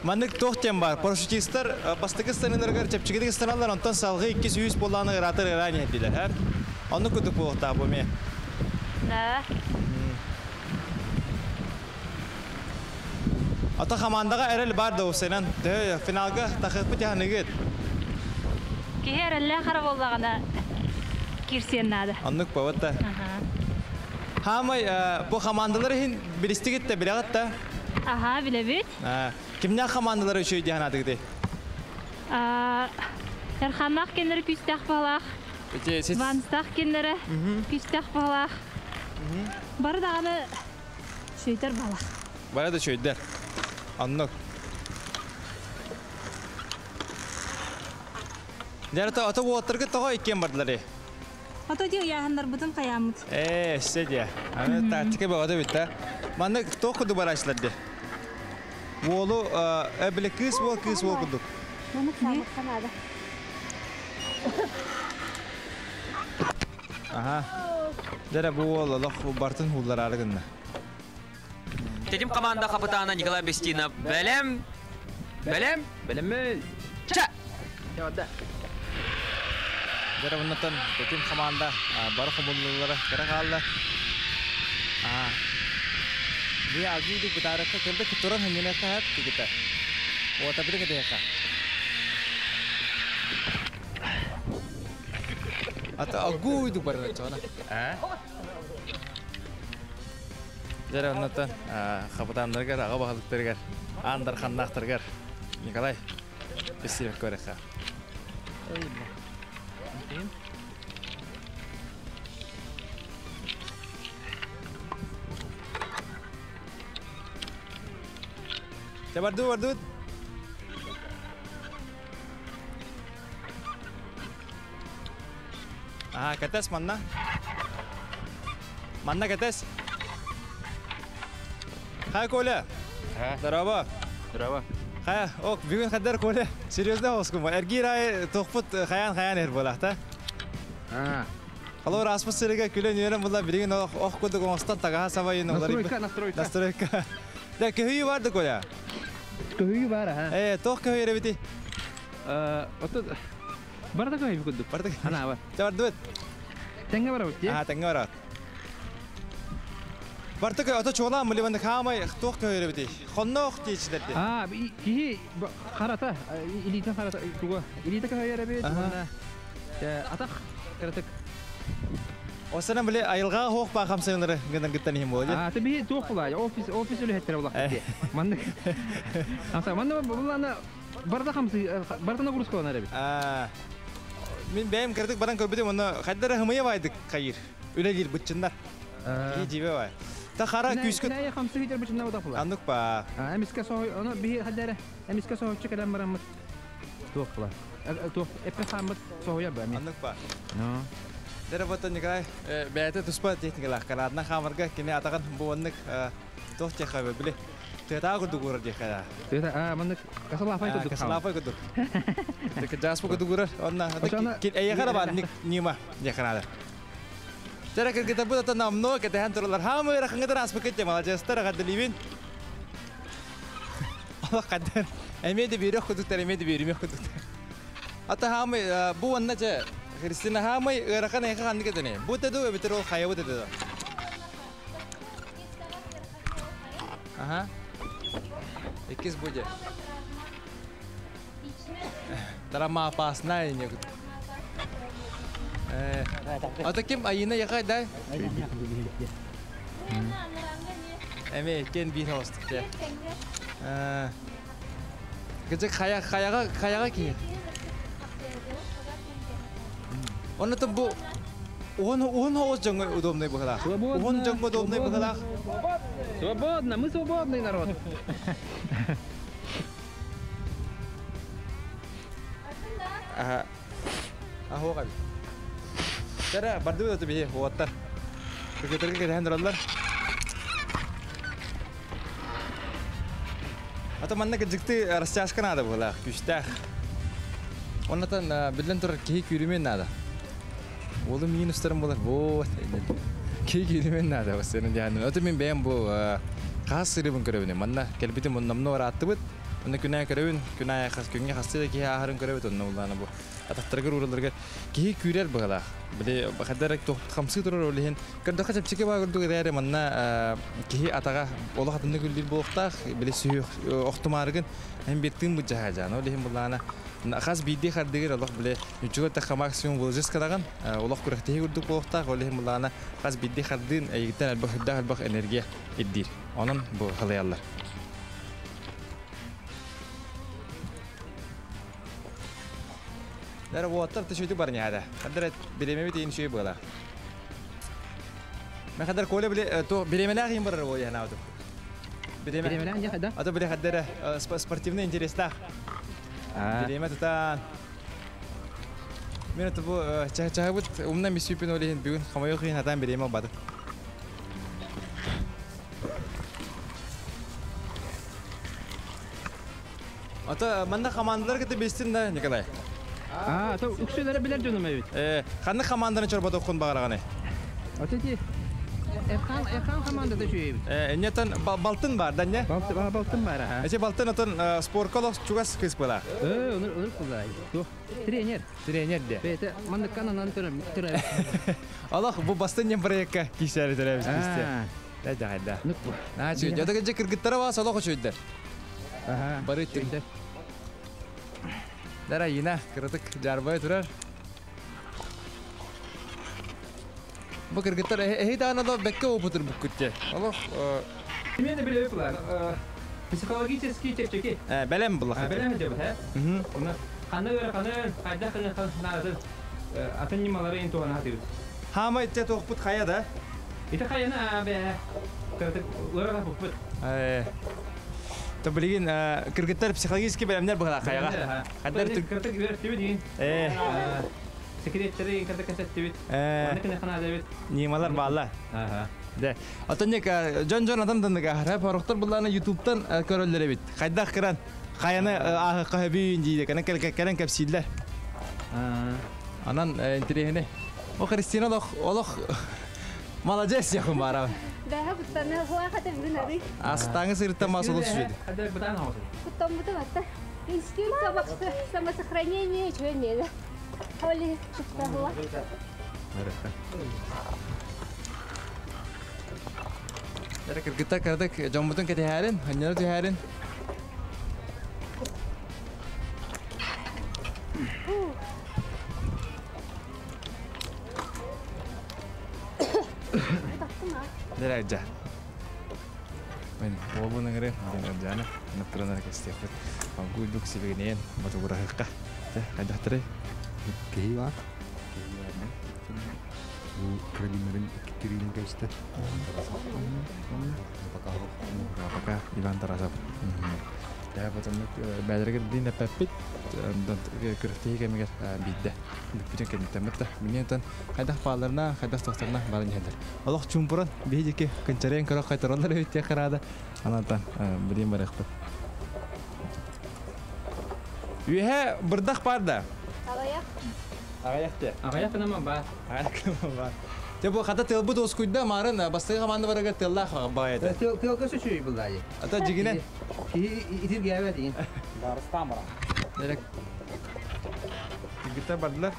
маннык туох диэн баар, парашютистар бастакы ыстаныыларыгар чэпчэкитик ыстаналлар, онтон салгыы иккис үһүс буоллаҕына ыраатар ыараан иһэрдилэр. Оннук курдук буолуохтаах бу эмиэ. Да. Ата хамаандаҕа эрэл баар да уопсайынан. Төһө финалга тахыахпыт яһаныгыт. Киһи эрэллээх хара буоллаҕына киирсиэн наада. Оннук бабат да. Хаамай бу хамаандалар иһин билистигит да билэҕит да? Аха, билэбит. Кимнээх хамаандалары үчүгэй дии санаатыгытый? Эрханнаах кеннери күүстээх баһылаах. Ванстаах кеннери күүстээх баһылаах. Бары даҕаны үчүгэйдэр баһылаах. Бары да үчүгэйдэр. Оннук. Дьэ, ото уоттаргыт тоҕо иккиэн бардылар Ото дии ыйааһыннарбытын хайааммыт. Ээ, өссө дии. Аны тактика бөҕөтө бүттэ. Маннык туох курдук барааччылар дии? Уолу, били кыыс уол, кыыс уол курдук. Маннык саамыкка наада. Аха. Дьэ бу уол олох бартын хууллараары гынна. Тетим команда капитана Николай Бестинов бэлэм. Бэлэм. Бэлэм. Ча! Дьэ оннотон тетим команда бары хомуллулара кыра хаалла. Аа. Би агиди бытарыкка кэлбэ туран хынньынакка хат кигита. Ота бити кэтиэхэ. Ата агуйду барна чона. А? Дьэ оннотон хапытааннарыгар, аҕа баһылыктарыгар, аан дарханнаахтарыгар Николай Бессиев көрөккө. Чэ, бардыбыт, бардыбыт. Аха, кәтәс манна. Манна кәтәс. Хай, Коля. Здорово. Здорово. Хая, ок, бүгүн хаддар Коля. Серьезно оскум. Эргир ай тохпут хаян хаян эр болахта. Алор аспыт сиреге күлен үйрен бұла билигин ох ох кудук оңостан тагаха сабайын. Настройка, настройка. Настройка. Да, көһүйү барды Коля. Көһүйү бар, ha. Э, тох көһүйү ребити. Ото барда көһүйү кудук. Барда. Ана бар. Барды бит. Теңге бар бит. А, теңге бар. Барты кө ото чола мыли хамай тох көһүйү ребити. Хоннох тийчилерди. А, кихи харата, илитен харата туга. Илите көһүйү ребит. Атах кыратык. Осана биле айылга хоох ба хамсаңлары гынан гыттан хим болду. А, те би туох була, офис офис үле хеттер була. Манны. Аса, манны булана барда хамсы, барда нагрузка на ребит. А. Мен бәйм кирдик баран көрбүдүм, оны хаддара хымыя байдык кайыр. Үлелер бытчындар. Ки жибе бай. Та хара күскө. Нә хамсы хитер бытчындар буда була. Аннык ба. А, эмиске со, оны би хаддара, эмиске со чекелен барамыт. Туох була. Туох, эппе хамыт соя ба. Аннык ба. Но. Дәрі Николай, бәйті тұспа техникалақ карадна хамырға кене атаған бұғыннык тоқ техабы біле. Тета күрді көрір дехада. Тета, а, мандык касалафай күрдік. Касалафай күрдік. Тек жаспы күрді көрір. Онна, әйе бар нима деханады. Тәрі кіргіті бұд ата намно, кәтіхан тұрылар. Хамы рақыңғыдар аспы кетте, маладжастар ағады Алла қаддар. Әмеді берек күдіктер, әмеді бермек күдіктер. Ата хамы, бұ онна же, Христина хамай ырахан эха ханды кетене. Бу теду битер ол хая бу теду. Ага. Иккис буде. Тарама опасна не. Э. А таким айына яхай дай. Эме кен бир хостык те. Э. Кече хая хаяга хаяга ки. Оны бу он он хоос жоңго удобный бухалах. Он жоңго удобный бухалах. Свободно, мы свободный народ. Ага. Ахо каби. Тара барды бит бие хуаттар. Кекетерге керен дураллар. Ата манна кежикти растяжка надо было, күстәх. Оннан билен тур кихи күрүмен надо. Олы минустарым болар. Вот. Кихи күрүмен надо сенин яны. Ото мен бәм бу кас сырыбын көрөбүн. Манна келбитим оннамны оратты бит. Онна күнә көрөбүн, күнә хас күнгә хасты да кихи ахырын көрөбүт онна уланы бу. Атактаргыр ураларга кихи күрер багала. Биле бахадарак тохт хамсы турар олихин. Көрдө хачап чеке багырды гәре манна кихи атага олы хатынны күлдир болуктак, биле сүйү охтумаргын hem bir тын бу жаһажан. Олихин булана хас бидди хардыгыр олох биле үчүгө таха максимум булжыс кадаган. Олох күрәхтеһи күрдүк болуктак, олихин булана хас бидди хардын әйгиттен албах хүддә албах энергия иддир. Онун бу халаяллар. Дәрі уаттар төшөйті бар нәді. Қадар береме бит ең шөй бұғала. Мен қадар коле біле, то беремеләк ең барар ол яна ауды. Беремеләк не қайда? Ато біле қадар спортивный интерестақ. Береме тұтан. Мен ато бұ чағы бұт умна мисюпин олейін бүгін қамай оқиын атан береме бады. Ато манда командалар кете бестин да, Николай. А, то үксөлөрө билер жөнүм эбит. Э, кандай команданы чорбада окун багараганы? Ото ти Эрхан Эрхан командада чүйөбүт. Э, нетен балтын бар да, не? Балтын, балтын бар, а. Эче балтын отон спортколог чугас кыз була. Э, онур онур кулай. Тух, тренер. Тренер де. Бете, мандыккан анан төрөм, төрөм. Аллах, бу бастын нем проектка кишәри төрөбүз бизде. Да, да, да. На, чүй, жада кеже кыргыттара ба, солох чүйдер. Ага. Бары чүйдер. Дара йина, кырытык жарбай турар. Бу кыргыттар эхи даана да бекке опутур бу күтте. Аллах, Мен билеп булар. Психологический чепчеки. Э, белем булла. Белем деп, хэ? Уна каны бер каны, кайда каны нарды. Атын нималары ин туган хатыбыт. Хамай те тохпут хая да? Ите хаяна бе. Кырытык лырга бупут. Э. То билигин кыргыттар психологический белемнер була хаяга. Каддар кырытык бер тиби дин. Э. Секреттери ката кэсеттибит. Оны кene ханадабит. Нималар баалла. Де. Отон дьон-дьон адам данныга хара порохтор булланы YouTube'тан көрөллөр эбит. Хайдах кыран хайаны аһы каһабин диде кенен кэлэн кэпсииллер. Анан интересне. О Христина олох олох молодец якын бара. Бәһә куттаны хуа хата бүгүн ары. Астаңы сырытта масылы сүреді. Хада бутан хавасы. Куттан бутан атта. Инстинкт самосохранения чуэнеде. Холи куттахуа. Яра кыргытта кырдык жомбутун кетехәрин, ханнары түһәрин. Дәрәҗә. Мен обуның ре, дәрәҗәне, нөптөрөнөр кестепет. Ангуйдук сибегенен, батугурахыкка. Кайдахтыры? Кеһи бар. Кеһи бар. Бу Каролинарын иккирин кесте. Пока. Пока Иван Тарасов. Я потом бәдерге дин әппит, күрәхтеһи кемигер бидде. Бүтүн кемиттәммет. Мине тан хайдах пааларна, хайдах тохторна барын хәдер. Олох чумпуран бихидики кынчарен көрө кайтаралар өттә карада. Анатан билим барыхпыт. Үһә бырдах бар да. Агаяк. Агаяк те. Агаяк нама бар. Агаяк нама бар. Те бу хата тыл бу тоскуйда марын бастыгы команда барыга тылла баайда. Тыл тыл көсө чүй булдай. Ата жигинен. Итир гәбә дигән. Барыстан бара. Дерек. Гитар бардылар.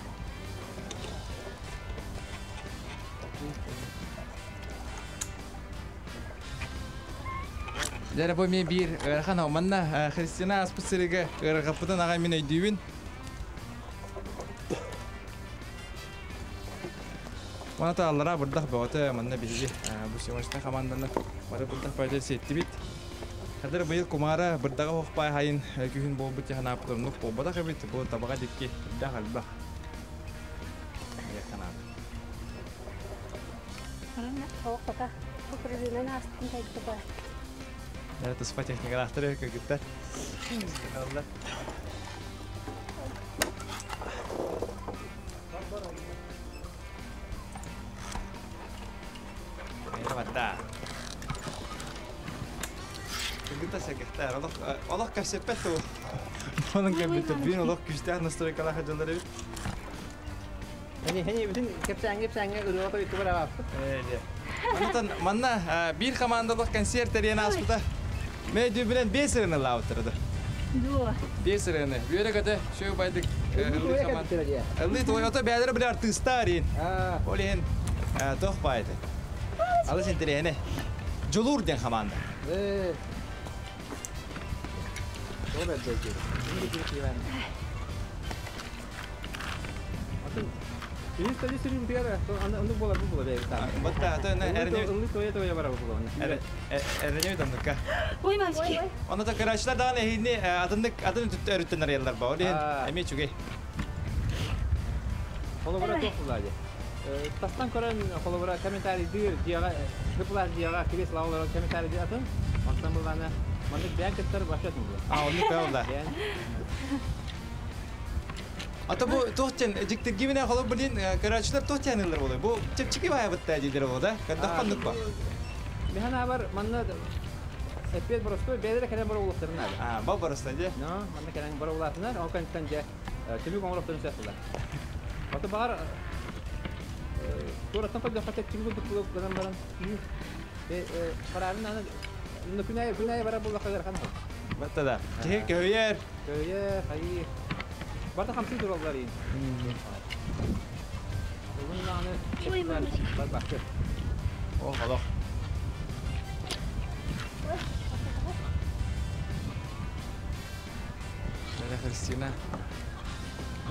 Дәрі бу мен бир ырахан манна Христина аспысырыга ыргаппытын ага мен өйдүүбүн. Мана тааллара бырдах бөтө манна биһиги бу симошта команданы бары бырдах бөтө сеттибит. Хадыр быйыл кумара бырдага хохпай хайын күһүн болбут яхана аптырнук болбата кебит бу табага дикки да халба. Яхана. Пока. Бу пружинаны астын кайтты ба. Это спа техникалар көгүттер. Да. Көгүттер сәгәхтәр. Олох олох кәсеппет ту. Оның кәбит бин олох күстәр настройкалар хаҗалары бит. Хәни хәни бүтүн кепсәңге кепсәңге ырыга той кыбара бапты. Э, Манна манна бир командалык концерт терен аспыта. Мен дүбілен бесіріні лауттырды. Дуа. Бесіріні. Бүйері көті, шөй байдық. Ылы той ото бәдірі бір артистар ен. Ол ен тоқ байды. Алы сен терені. Жолур ден команда. Ой, мальчики. Оны та карачылар даган эхини атындык атын өрүттен арыялар ба. Ол эми чүгей. Холобура тоқ булады. Тастан көрөн холобура комментарий дыр диага хыплар диага кирес лаулар комментарий атын. Онтан булганы мында бән кеттер башатын бу. А, оны пәулда. Ата бу тохтен жиктер гибине холо билин карачылар тохтенлер болой. Бу чепчики бая битта дилер бу да. Кадда ханнык ба. Механа бар манна эппет боростой бедре кene бор улуктарына. А, ба боростой же. Но, манна кene бор улуктарына, ол кантан же түбүк оңроктарын сәсулар. Ата бар Тура тапа да хата чигү дук гынан баран. Э карарын аны күнәй күнәй бара булла кадar хан. Батта да. Ке көйер. Көйер, хай. Барда хамсы тураллар ин. Бүгүн аны бар бакты. О, алох. Дара Христина.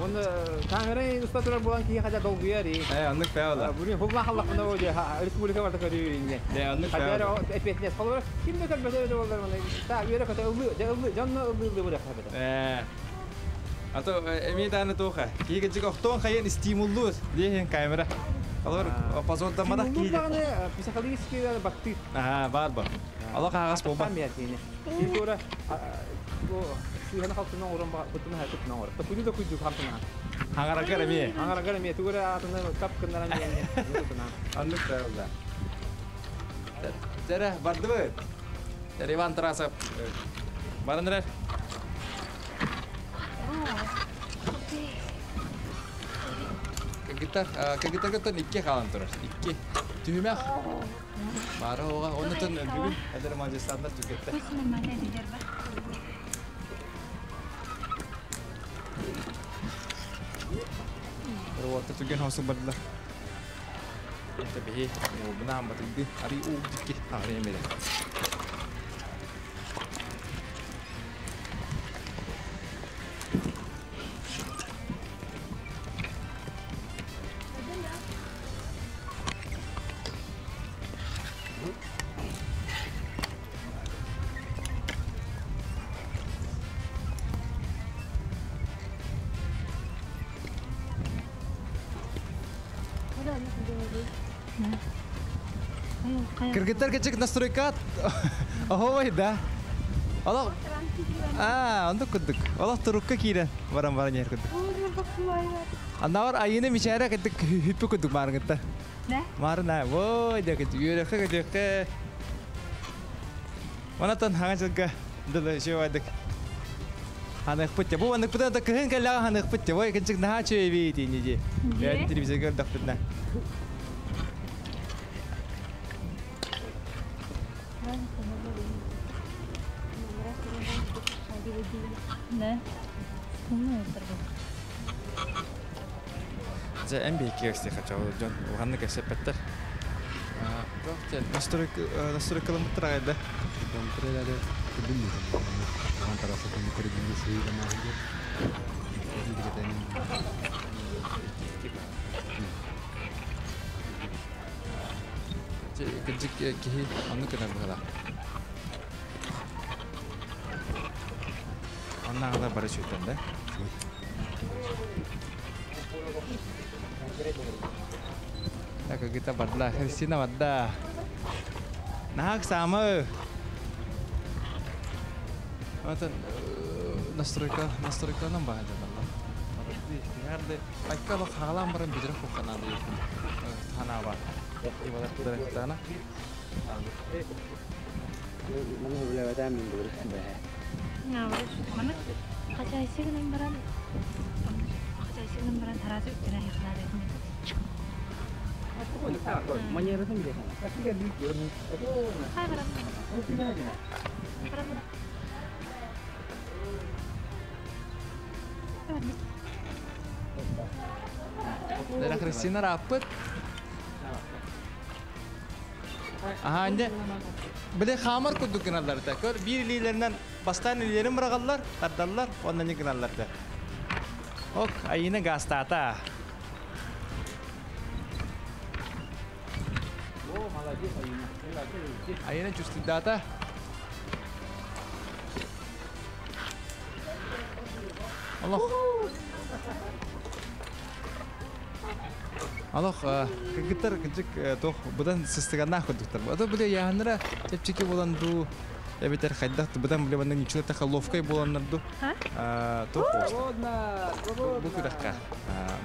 Оны камера уста турар булан ки хада долгуяр. Э, аннык пәула. Бүгүн бу халлак мына бу республика барда көрүү инде. Де, аннык пәула. Хәбәр эпетнес холор. Кимде көрбөтө болар мына. Та үйрө көтө ылды, ылды, жанны ылды ылды бу хәбәр. Э. Ато эми даны тоха. Киге жик охтон хайын стимуллу дehen камера. Алар позорда мадак киге. Стимуллу психологический бакты. Ага, бар бар. Алла кагас болба. Тура бу сүйәне халтына орын ба, бутына хәтеп на орын. Куйду да куйду халтына. Хаңарагар эмиэ. Хаңарагар эмиэ тугу эрэ аатынан тап гыннаран диэн. Оннук да. Дьэрэ, бардыбыт. Дьэрэ, Иван Тарасов. Баран эрэр. Кыргыттар, кыргыттаргыттан икки хаалан турар. Икки. Түһүмэх. Бары оҕа. Оннутун бүгүн эдэр мажестандар түргэттэр. Уотта түргэн хосу бардылар. Это биһи уолбунаан батыйды. Ари уу дикки аҕырыйа мэрэ. Кыргыттар кычык настройкат. Оһой да. Олох Аа, оннук курдук. Олох турукка киирэн баран баран иһэр курдук. Аннавар айыны мичээрэ кырдык хүппү курдук маарыҥыттар. Маарын аа, вой дэ кырдык үөрөххө көтүөххэ. Онатан хаҥа дьылга дылы үчүгэйдик ханыахпыт те. Бу аныппыта да кыһын кэллэҕэ ханыахпыт те. Ой, кынчык наһаа үчүгэй итини дии. Бэйэн телевизорга көрдөхпүтүнэ. Дьэ, эн биһикки кэпсиэххэ дьон улаханнык кэпсэппэттэр. Настройкаламмыттар аҕайда. Кырдьык киһи оннук гынар быһыылаах. Оннааҕылар бары сүтэн да. Так, гыта барда. Христина барда. Наһаа саамы. Отон настройка настройканан баһадалла. Айка лох хаалаан баран бүдүрэх кухханаады ханаба. Ивалар Хачайсыгынан баран сразу үттүнэ хахнады. Хай баран. Баран. Дара Христина раппыт. Аха, инде биле хамар курдук гыналлар да. Көр, биир илиилэринэн бастаан илиилэрин бырагаллар, тардаллар, онно не гыналлар да. Ок, айына гастата. О, молодец, Айына. Айына чувствует Аллах. Аллах, кыргыттар кырдьык тох будан сыстыганнаах курдуктар. Ото биле яһаннара чэпчэки болан ду эбэтэр хайдах будан биле манна ничего таха ловкой боланнар ду. Тох бу күрэххэ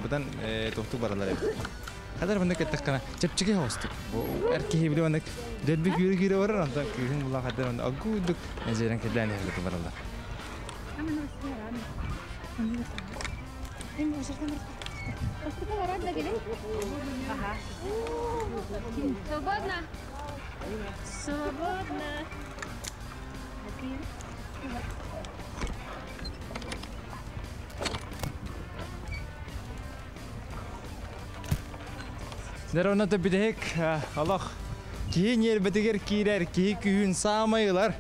будан тохтук баралар эбит. Хадар манна кеттехкана чэпчэки хостук. Бу эр киһи биле манна дөлбү күүрэ күүрэ барар онтон кыыһын була хадар манна аггуудук эжерен кэллээн иһэллэки бараллар. Свободно. Свободно. Дэр онно бүтэһик олох киһи ньиэрбэтигэр киирэр, киһи күүһүн саамай ылар.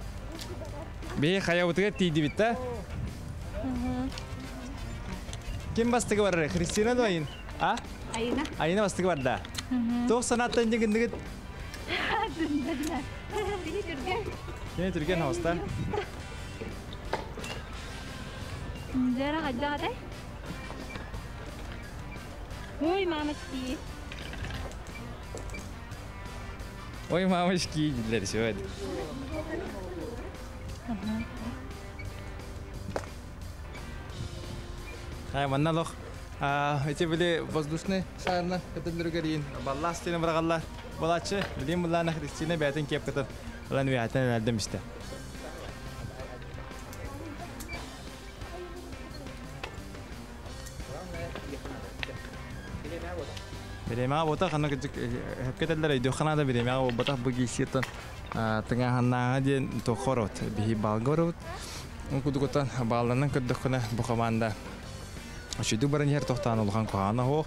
Биһи хайабытыгар тиийдибит да. Ким бастыгы барар? Христина да Айын? А? Айына. Айына бастыгы барда. Туох санааттан дьиҥиннигит? Кини түргэн хоста. Жара хадда Ой, мамочки. Ой, мамочки, дииллэр сегодня. Хай, манна лох Ити били воздушный шарынан көтөллөрүгэр баллаас тиэн бырагаллар. Болачы, билим буллаана Христина бэйтин кепкытын ылан үйәтен әлдем исте. Биремеға бота қанна хөпкетеллер өйдө ханада биремеға болбатах бу гисиеттан тыңа диэн тохорот биһи балгорот кудугутан балланан көрдөхкүнэ бу команда Шүдүк баран ер тохтаан улахан куһаана хоох.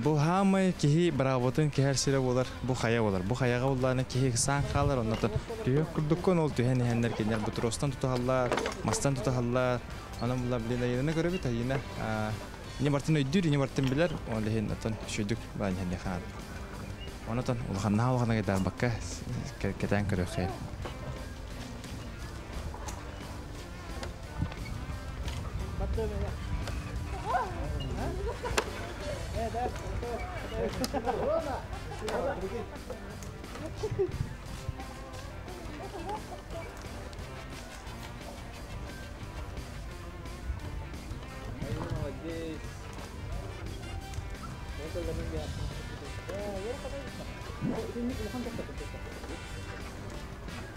Бу хаамай киһи бравотын киһэр сире болар, бу хая болар. Бу хаяга буллааны киһи саан хаалар, оннотон түһө курдуккун ол түһэн иһэннер кинер бу тростан тутахаллар, мастан тутахаллар. Анан булла билин айына көрөбүт айына. Не бартын өйдүр, не бартын билер, ол лехин отон шүдүк баран иһэн хаан. Онотон улаханнаа улахана кедар бакка кетен көрөкхэ.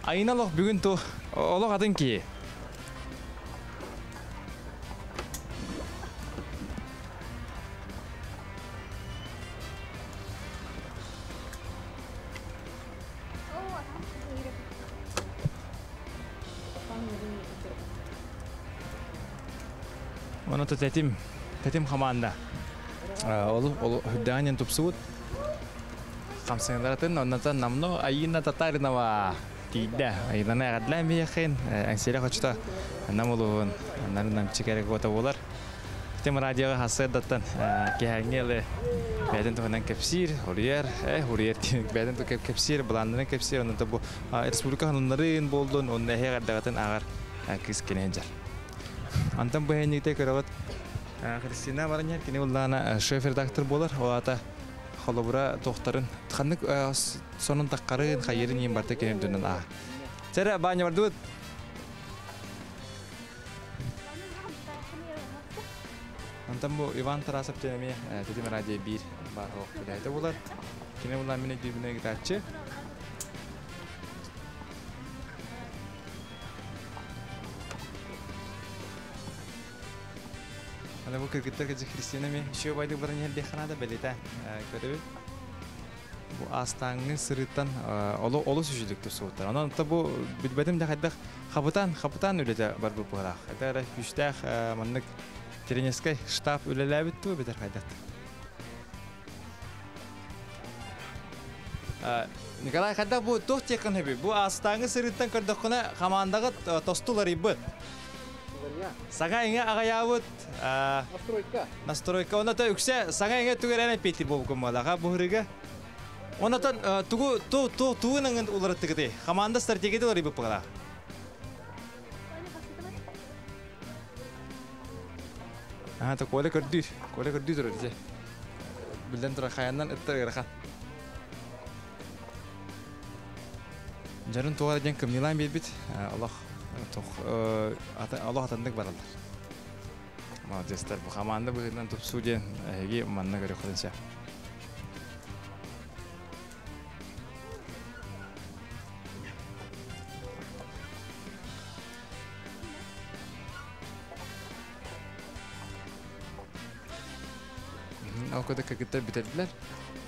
Айна лох бүгүн ту олох атын ки. Оны тетим, тетим хаманда. Ол ол хүдәнен тупсуут. Хамсыңдаратын оннатан намно Айына Татаринова тиидә. Айына гадлан бияхин, әнселе хочта намулуун, нарын чикәрек бота болар. Тем радиога хасыдаттан кехәңгеле бәден туһунан кепсир, хурьер, хурьер бәден ту кепсир, буланнарын кепсир, онда бу республика хануннарын болдун, онда хе гаддагатын агар кис кененжер. Антан бу хәнникте көрөт Христина бараньяр кини уллана шеф-редактор болар, олата холобура тохтарын, ханнык сонун таккарын, хайырын ем барта кенем дүнен а. Сәрі баня бардуыт. Антан бу Иван Тарасов тенеме тетим радио бир бар хоқ биләйті болар. Кини булан мені дүйбіне гитарчы. Ана бу кыргыттар кежи Христина ми еще байды баран ерде ханада белете көрөбүт. Бу астаңы сырыттан олу олу сүжүлүк тусуттар. Анан та бу билбетим да хайдах хабытан хабытан үлете бар бу бугара. Хайда күчтәх маннык тренерский штаб үлеләбит ту битер хайдат. Николай хайда бу тох текын хеби. Бу астаңы сырыттан көрдөккүнө командага тостулар ибыт. Саңа иңе ағаябыт. Настройка. Настройка. Онда та үксе саңа иңе түгәрәне пети болуп көммалаға бұхырыга. Онатан тугу ту ту тугуныңын уларыттыгыты. Команда стратегияды улар ибып бағала. Ага, та коле көрдүр. Коле көрдүр турар же. Билден тура хаяннан ыттар ырахан. Жарын тугара ден кымнилан бербит. Аллах Аллах атандык баралар. Молодецтер, бу команда быһынан тупсу ден эги манна көрө кылынча. Ол көдө кыргыттар битердилер.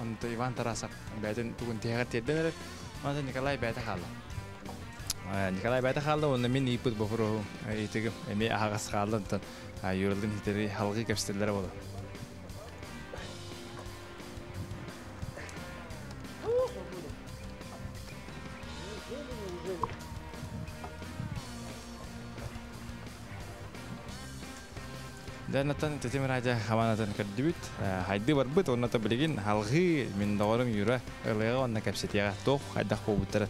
Онто Иван Тарасов бәйтен тугун тиһәгәр тиердилер. Онто Николай бәйте халды. Николай бәйте халды, онда мен ипут бохуру итигим эми агас халды, онтон юрылдын хитери халгы кепстеллер болду. Дәнаттан тетим радио хаманатан көрдүбүт. Хайды барбыт, онна билигин халгы мен догорум юра ылыга онна кепсетияга тох хайдах болбуттар.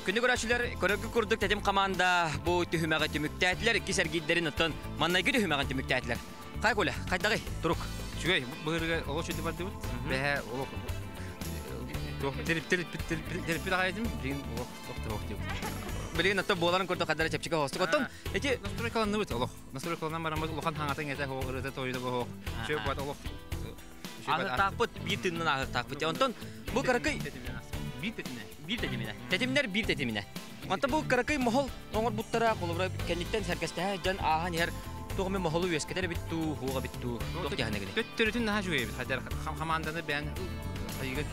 Күнді көрәшілер, көрөгі күрдік тәтім команда бұ түхімәға түміктәтілер, икки сәргейдерін ұттын маннайгы түхімәға түміктәтілер. Қай көлі, қайдағы, тұрук? Чүгей, бұғырға олық шөйті бар дейбіт. Бәхә, олық Терпит аҕайдым, билигин олох охтуох диэбит. Билигин ото буоларын курдук хадара чэпчэки хоостук. Оттон ити настройкаланныбыт олох. Настройкаланан бараммыт улахан хаҥатын этэ хоох ырыта тойута хоох. Чөп бат олох. Аһыктаахпыт биир тыынынан аһыктаахпыт. Онтон бу кыракый биир тэтиминэ. Биир тэтиминэ. Тэтимнэр биир тэтиминэ. Онтон бу кыракый моһол оҥорбуттара холобура кэнниттэн сэргэстэһэ дьон ааһан иһэр туох эмэ моһолу үөскэтэр эбит дуу, хуох эбит дуу, туох дьаһана гини. Төттөрүтүн наһаа үчүгэй эбит. Хадар хамаанданы бэйэн хайыга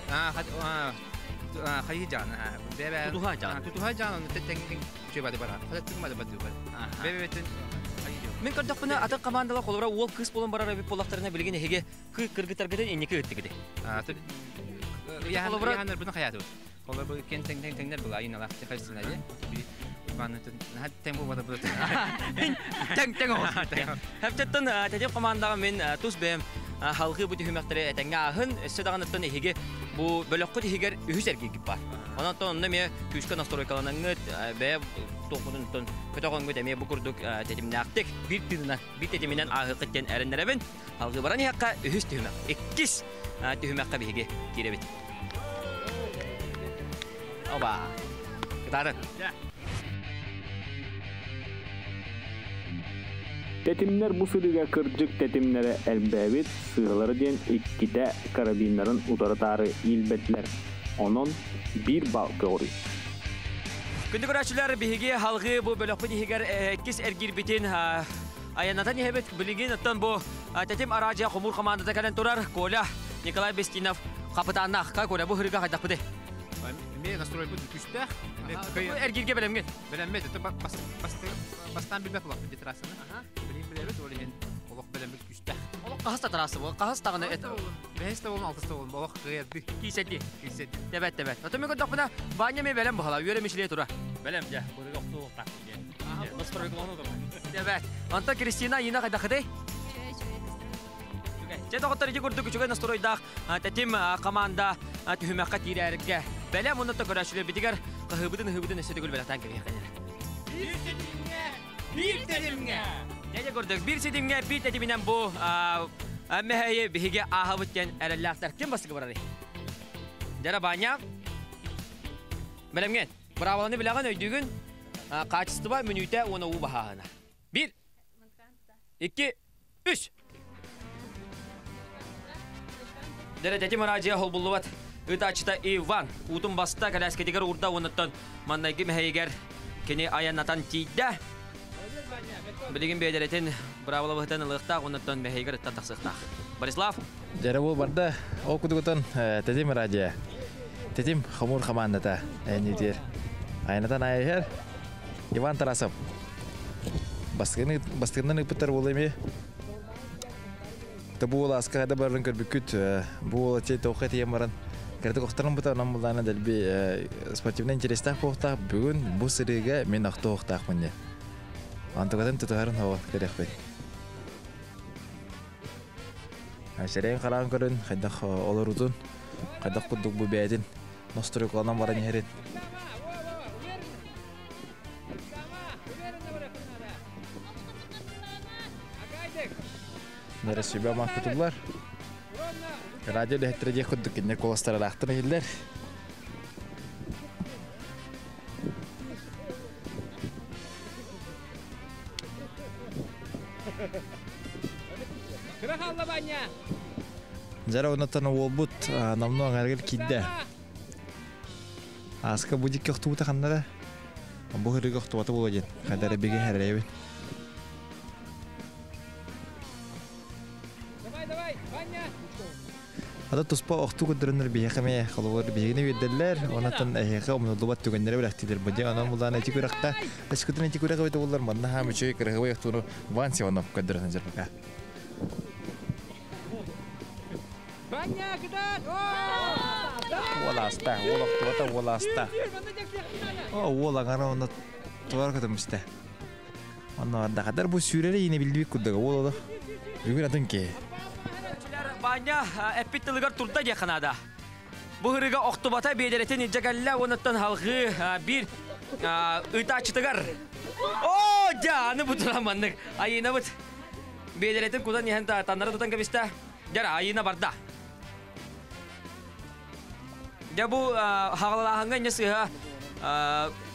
хайы жаана бэбэ тутуһа жаана тутуһа жаана тэҥ үчүгэй бады бара. Хада түгүм бады бады бэбэ Мин көрдөхпүнэ атын командалар холобура уол кыыс буолан барар эбит буоллахтарына билигин эһиги кыргыттаргытын инники ыттыгыт. Холобура ыйааннарбытын хайаатыбыт. Холобура кен тэҥ тэҥ тэҥнэр была айыналаах техайсына дии. Тэҥ буолбата бу. Тэҥ тэҥ оҕус. Хэптеттэн тэтим командаҕа мин тус бэйэм халгыы бу түһүмэхтэри этэҥҥэ ааһын, өссө даҕаныттан эһиги бу бөлөххүт иһигэр үһүс эргийгит бар. Онон онно эмиэ күүскэ настройкаланаҥҥыт, бэйэ туохпутун көтөҕөҥҥүт эмиэ бу курдук тэтимнээхтик биир тыынынан, биир тэтиминэн ааһыаххыт диэн эрэннэрэбин. Алгыы баран иһэххэ үһүс түһүмэх, иккис түһүмэххэ биһиги киирэбит. Оба. Кытаатын. Тэтимнэр бу сырыыга кырдьык тэтимнэрэ элбээбит, сыыһалара диэн иккитэ карабиннарын утары-таары иилбэтилэр. Онон биир балл көҕүрүй. Күндү көрөөччүлэр, биһиги халгыы бу бөлөхпүт иһигэр иккис эргиирбитин айаннатан иһэбит. Билигин оттон бу Тэтим араадьыйа хомуур хамаандата кэлэн турар Коля Николай Бестинов хапытааннаах. Коля, бу һырыга хайдахпытый? Эмиэ настройбут күүстээх. Эргииргэ бэлэмҥин? Бэлэммит. Бастаан билбэт улахпыт дии трассаны. Билигин билэбит, ол иһин олох бэлэммит күүстээх. Олох хаһыс да трасса бу? Хаһыс даҕаны эт. Бэһис да болун, алтыс да болун. Олох кыайарды. Киисэдди. Киисэдди. Тэбэт, тэбэт. Отон мен көрдөхпүнэ, Ваня эмиэ бэлэм быһала, үөрэ мишлее тура. Бэлэм, дьэ. Бырыга охтуохтаах. Тэбэт. Онтон Кристина, Ина хайдахытай? Чэ доҕоттор ити курдук үчүгэй настройдаах тэтим команда түһүмэххэ киирээргэ бэлэм уонна көрөөччүлэрбитигэр хаһыыбытын ыһыыбытын өссө төгүл бэлэхтээн кэбиһиэххэ Биир ситимҥэ, биир тэтимҥэ. Дьэ курдук биир ситимҥэ, биир тэтиминэн бу мэһэйи биһиги ааһабыт диэн эрэллээхтэр. Ким бастакы барарый? Дьара Баня. Бэлэмҥин. Быраабыланы билэҕин, өйдүүгүн. Хаачыстыба мүнүүтэ уонна уу баһааһына. Биир, икки, үс. Дэрэ тэтим араадьыйа холбуллубат. Ыытааччыта Иван уутун баста кэлээскэтигэр уурда уоннаттан маннайгы мэһэйигэр кини айаннатан тиийдэ. Билигин бэйдэрэтин быраабылабыһытын ылыахтаах уоннаттан мэһэйигэр ыттан тахсыахтаах. Борислав. Дьэрэ бу барда ол кудугутан тэтим радио. Тэтим хомуур хамаандата эннитир. Айанатан айыһар Иван Тарасов. Бастыгын бастыгынан ыппыттар буолла эми. Та бу аска да баран көрбүккүт бу уола чей тоққа тиийэн баран кырдык охторон бута онон булдаана дэлби спортивный интерестээх буолуохтаах бүгүн бу сырыыга мин охтуохтаахпын диэн. Антугатын тутуһарын хоҕо көрүөхпүт. Сирэйин хараан көрөн хайдах олорутун, хайдах курдук бу бэйэтин ностуруйкаланан баран иһэрин. Нэрэ сүбэ маахпытыллар. Радио үлэһиттэрэ диэх курдук кинилэр куоластара ыраахтан иһиллэр. Дьара оннуттан уолбут номнуо аҥарыгар киирдэ. Ааска бу дикки охтубута ханна да? Бу ырыга охтубата буолуо диэн хайда эрэ бигэ эрэйэбин. Давай, давай, Ваня! Ата туспа охтуу көрдөрөннөр биһиэхэ эмиэ холобур биһигини үөрдэллэр, онон эһиэхэ умнуллубат түгэннэри бэлэхтиилэр. Бу дьэ онон булаан ити күрэххэ, өскөтүн ити күрэх эбитэ буоллар манна хаам үчүгэй кыраһыбай охтууну Ван Сиванов көрдөрө сылдьар пока. Ваня, кытаат! Уол ааста, уол охтубата, уол ааста. О, уол аҥара онно туар көтөмүстэ. Онно бардахатар бу сүүрэри ине билдибит курдуга уол олох. Бүгүн атын киһи. Баанньа эппит тылыгар турда диэххэ наада. Бу ырыга охтубата биэдэрэтин илдьэ кэллэ уоннаттан халҕыы биир ыытааччытыгар. Оо, дьэ, аны бу туран маннык Айыынабыт биэдэрэтин кутан иһэн таннара тутан кэбистэ. Дьэ, Айыына барда. Дьэ бу хаҕалааһыҥҥа инньэ сыыһа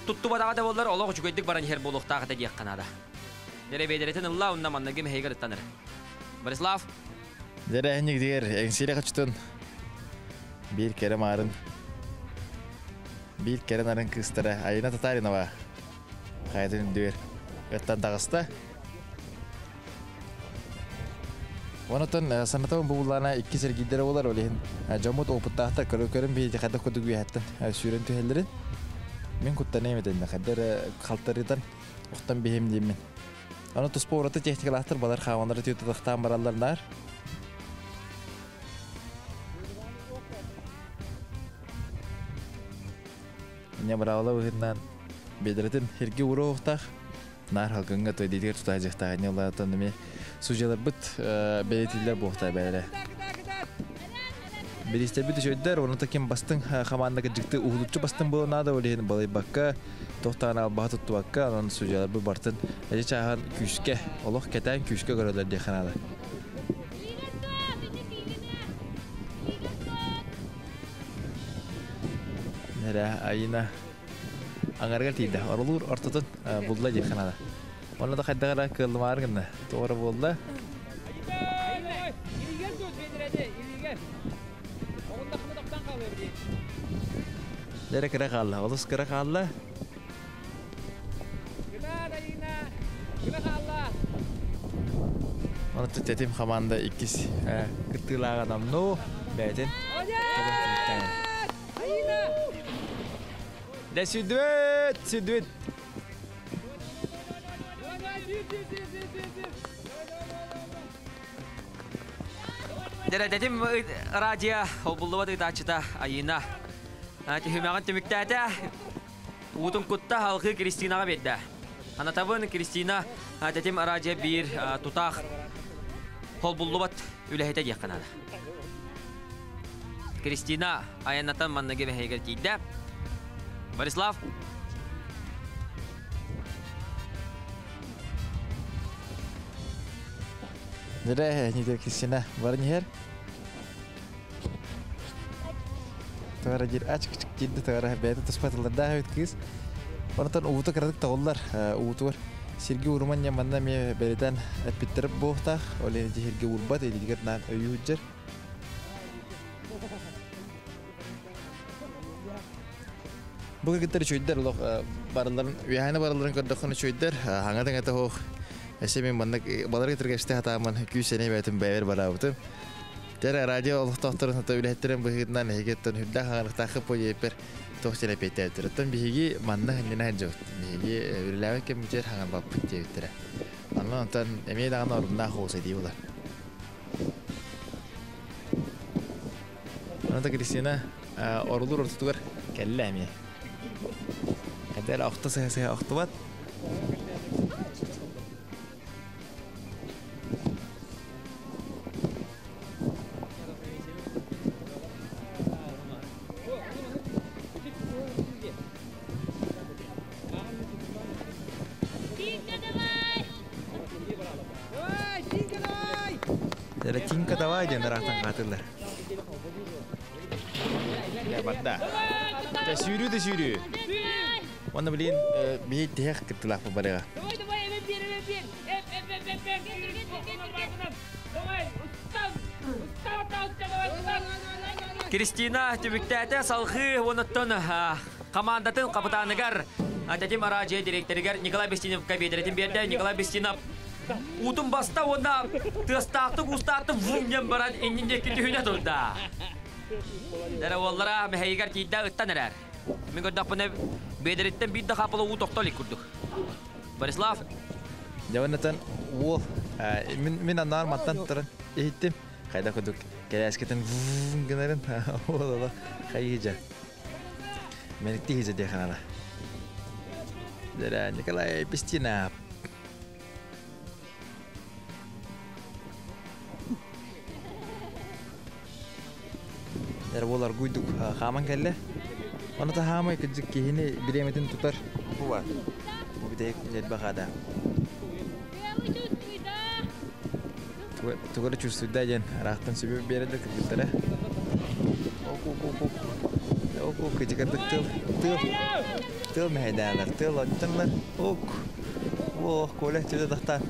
туттубатаҕа да буоллар олох үчүгэйдик баран иһэр буолуохтаах этэ диэххэ наада. Дьэ бэйдэритин ылла уонна манныгы мэһэйгэр ыттанар. Борислав. Дьэрэһинньик эҥсиэрэ хачытын биир кэрэ маарын биир кэрэ нарын кыыстара Айына Татаринова хайатын үрдүгэр ыттан таҕыста. Онотон санатабын бу буллаана икки сэргиирдэрэ буолар, ол иһин дьоммут опыттаахтар көрө-көрөн биһиги хайдах курдук үөһэттэн сүүрэн түһэллэрин мин куттаныам этэннэ хайда эрэ халтарытан охтон биһим диэммин. Аны туспа ураты техникалаахтар балар хаамалары тыытатахтаан бараллар наар. Инньэ быраабыла быһыытынан бедерэтин хирги уруохтаах наар халгыҥҥа төдиитигэр тутаһыахтаах инньэ улаатан эмиэ судьяларбыт бэлиэтииллэр буолуохтаах бэйэлэрэ. Бириистэрбит үчүгэйдэр, онно ким бастыҥ хамаанда кырдьыкты уһулуччу бастыҥ буолуон наада, ол иһин балыйбакка, туох даҕаны албаһы туттубакка, онон судьяларбыт бартын эдьи чааһын күүскэ, олох кэтээн күүскэ көрөллөр диэххэ наада. Эрэ Айына аҥарыгар тиийдэ. Оролуур ортотун булла диэххэ наада. Онно да хайдах эрэ кыаллымаары гынна. Тоҕо эрэ буолла. Дьэрэ кыра хаалла, олус кыра хаалла. Оны тетим команда иккис кыттыылааҕа намну бэйэтин Дэ сүдүбүт, сүдүбүт. Дэрэ тетим радио холбуллубат ыытааччыта Айына түһүмэҕин түмүктээтэ. Уутун кутта халқы Кристинаҕа биэрдэ. Анатабын Кристина тетим радио биир тутаах холбуллубат үлэһитэ диэххэ наада. Кристина айаннатан манныгы бэһэйгэр тиийдэ. Борислав. Дэрэ, нидер Кристина баран иһэр. Тыгара диир ачык диирди тыгара бэйэтэ туспа тыллардаах эбит кыыс. Онтон ууту кыратык тоҕуллар уутугар сиргэ ууруман диэн манна эмиэ бэлитэн эппиттэр буолуохтаах. Ол иһин сиргэ уурбат илиитигэр наан өйүү сылдьар. Бу кыргыттар үчүгэйдэр олох барыларын үөһээнэ барыларын көрдөххүнэ үчүгэйдэр хаҥа даҥата суох эсэ мин маннык балар кытары кэпсэтэ сатааммын күүс сэниэ бэйэтин бэйэбэр бараабытым. Тэр радио олохтоохторун хата үлэһиттэрин быһыытынан эһиги оттон үрдээх хаҥарыктааххыт диэппэр туох диэн эппиэттээбиттэр. Оттон биһиги манна ханньана сылдьабыт. Биһиги үлэлээбит кэммитигэр хаҥарбаппыт диэбиттэрэ. Онон онтон эмиэ даҕаны оруннаах уус дии буолар. Онон Кристина орулуур ортотугар кэллэ эмиэ. Эдэр охто сыһа-сыһа охтубат. Тинка давай диэн ыраахтан хаатыллар. Барда. Сүүрүү да сүүрүү. Онно билин биһи тиһэх кыттылаах барыга. Кристина түмүктээтэ салхыы уонуттан командатын капитаныгар Тетим Араджия директорыгар Николай Бестиновка биэдэрэтин биэрдэ. Николай Бестинов уутун баста уонна тыастаахтык уустаахтык вум баран иннин диэки түһүнэ турда. Дэрэ уоллара мэһэйигэр тиийдэ ыттан эрэр. Мин көрдөхпүнэ биэдэриттэн биир да хаапыла уу тохто илик курдук. Борислав. Дьабанатан уол мин анаар маттан туран иһиттим. Хайда курдук кэлээскитин вум гынарын уол ола хайыжа. Меникти хизэ диэханала. Дэрэ Николай Пестина. Дэрэ уол аргуйдук хааман кэллэ. Оны та хаамай кыдьык киһини бириэмэтин тутар бу бар. Бу битэйик элбэх ада. Тугары чувствуйда диэн ыраахтан сүбэ биэрэллэр кыргыттара. Ок, ок, ити кырдык тыл, тыл, тыл мэһэйдээннэр, тыл оттоннор, ок, ох, Коля түлэ тахтан,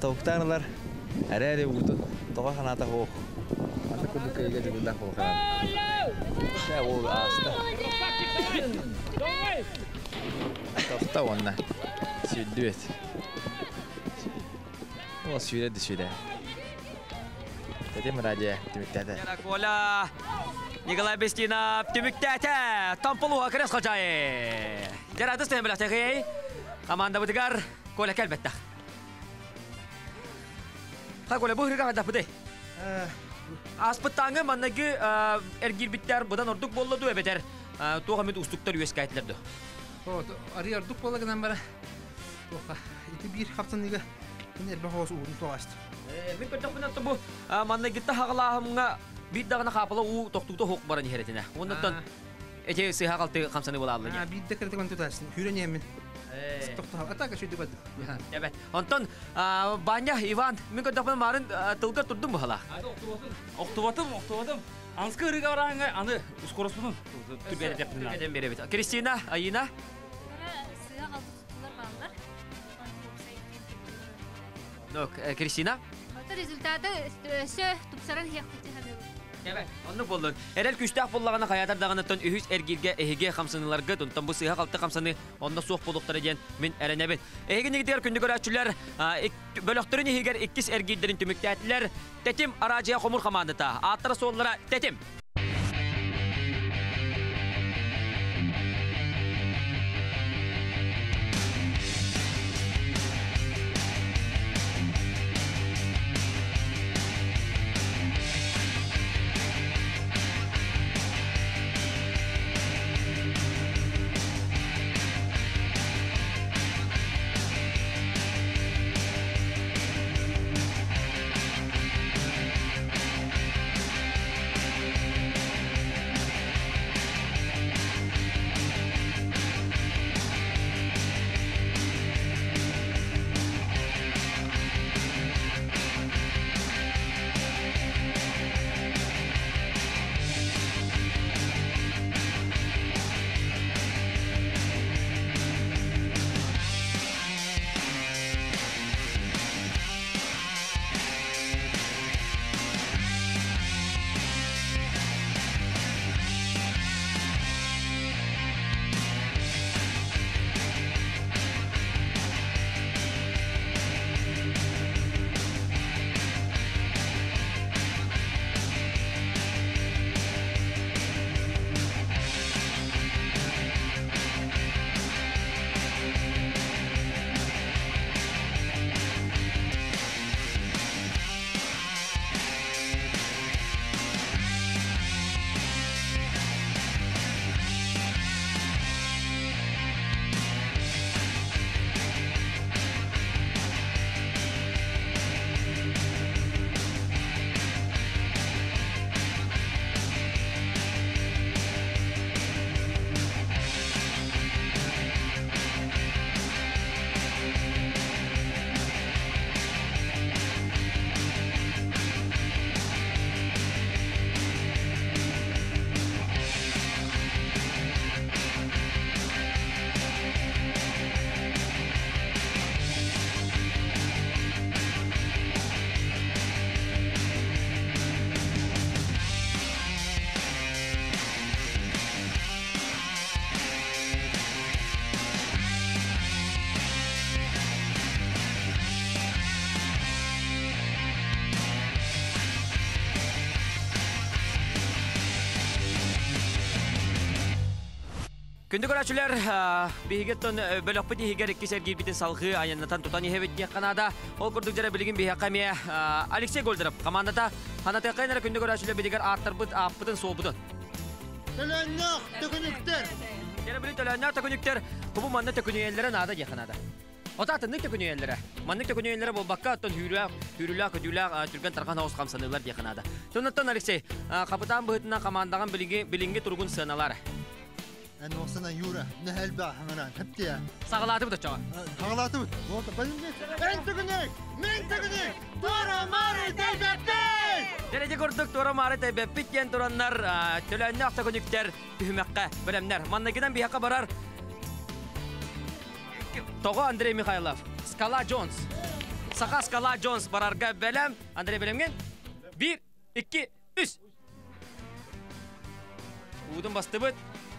тауктаан ылар, эрээри уутун тоҕо ханаата ох. Аны курдук көйгө дьулуллах буолхаан. Дэ ол ааста. Тохта уонна сүүрдүбэт. Ол сүүрэ да сүүрэ. Тэтим радио түмүктээтэ. Коля Николай Бестинов түмүктээтэ. Томполуха кырас хожай. Жаратыс тэн билэхтэхэй. Командабытыгар Коля кэлбэттэх. Ха Коля бу хырыга хайдаппыты. Аспыттааҥы манныгы эргиирбиттэр быдан ордук буолла дуу эбэтэр туох эмит устуктар үөскээтилэр дуу? Арый ордук буолла гынан бара. Туохха ити биир хапсаныыга мин элбэх оҕус уутун тоҕост. Мин көрдөхпүнэ бу манныгытта хаҕалааһымҥа биир даҕаны хаапала уу тохтуута уһук баран иһэр этинэ. Оннуттан эти сыһа қалты хамсаны булаалла. Биир да кырытык он тутасын. Хүрен иэмин. Тохтоо. Атака шүйді бад. Эбет. Онтон Баня Иван мин көрдөхпүнэ марын тылга турдум бухала. Охтубатым, охтубатым. Анскы ырыга барааңа аны ускороспунун түргәдеп беребит. Кристина, Айина. Кристина. Результаты өссө тупсаран Эбэ, оннук боллун. Эрэл күстээх боллаҕына хаятар даҕаныттан үһүс эргииргэ эһиги хамсаныларга онтон бу сыһа қалты хамсаны онно суох болуктара диэн мин эрэнэбин. Эһиги нигитигэр күндү көрөөччүлэр бөлөхтөрүн иһигэр иккис эргиирдэрин түмүктээтилэр. Тэтим араадьыйа хомур хамаандата. Ааттара суоллара Тэтим. Күндү көрөөчүлэр, биһигиттэн бөлөхпүт иһигэр иккис эргиирбитин салгыы айаннатан тутан иһэбит диэх Канада. Ол курдук дьэрэ билигин биһиэхэ эмиэ Алексей Гольдеров командата ханатыаххайын эрэ күндү көрөөчүлэр бидигэр ааттарбыт ааппытын суолбутун. Төлөөннөөх төкүнүктэр! Дьэрэ били төлөөннөөх төкүнүктэр кубу манна төкүнүйэллэрэ наада диэх Канада. Ота атыннык төкүнүйэллэрэ. Маннык төкүнүйэллэрэ буолбакка, оттон хүүрүлээх, хүүрүлээх, көтүүлээх түргэн тархан оҕус хамсаныылар диэх наада. Тоннаттан Алексей, капитан быһытынан командаҕын билиҥҥи, билиҥҥи туругун сыаналар. Эн осана Юра, нәһәл ба хаңаран, хәптия. Сагалааты бут очоға. Сагалааты бут. Вот, Эн төгүнек, мен төгүнек, тура мары тәйбәппит! Дәрәҗе көрдүк, тура мары тәйбәппит диэн тураннар, төлөөннө акта көнүктер түһүмәккә бөлемнер. Маннагынан бияка барар Того Андрей Михайлов, Скала Джонс. Саха Скала Джонс барарга бөлем. Андрей бөлемген. 1, 2, 3. Удun бастыбыт,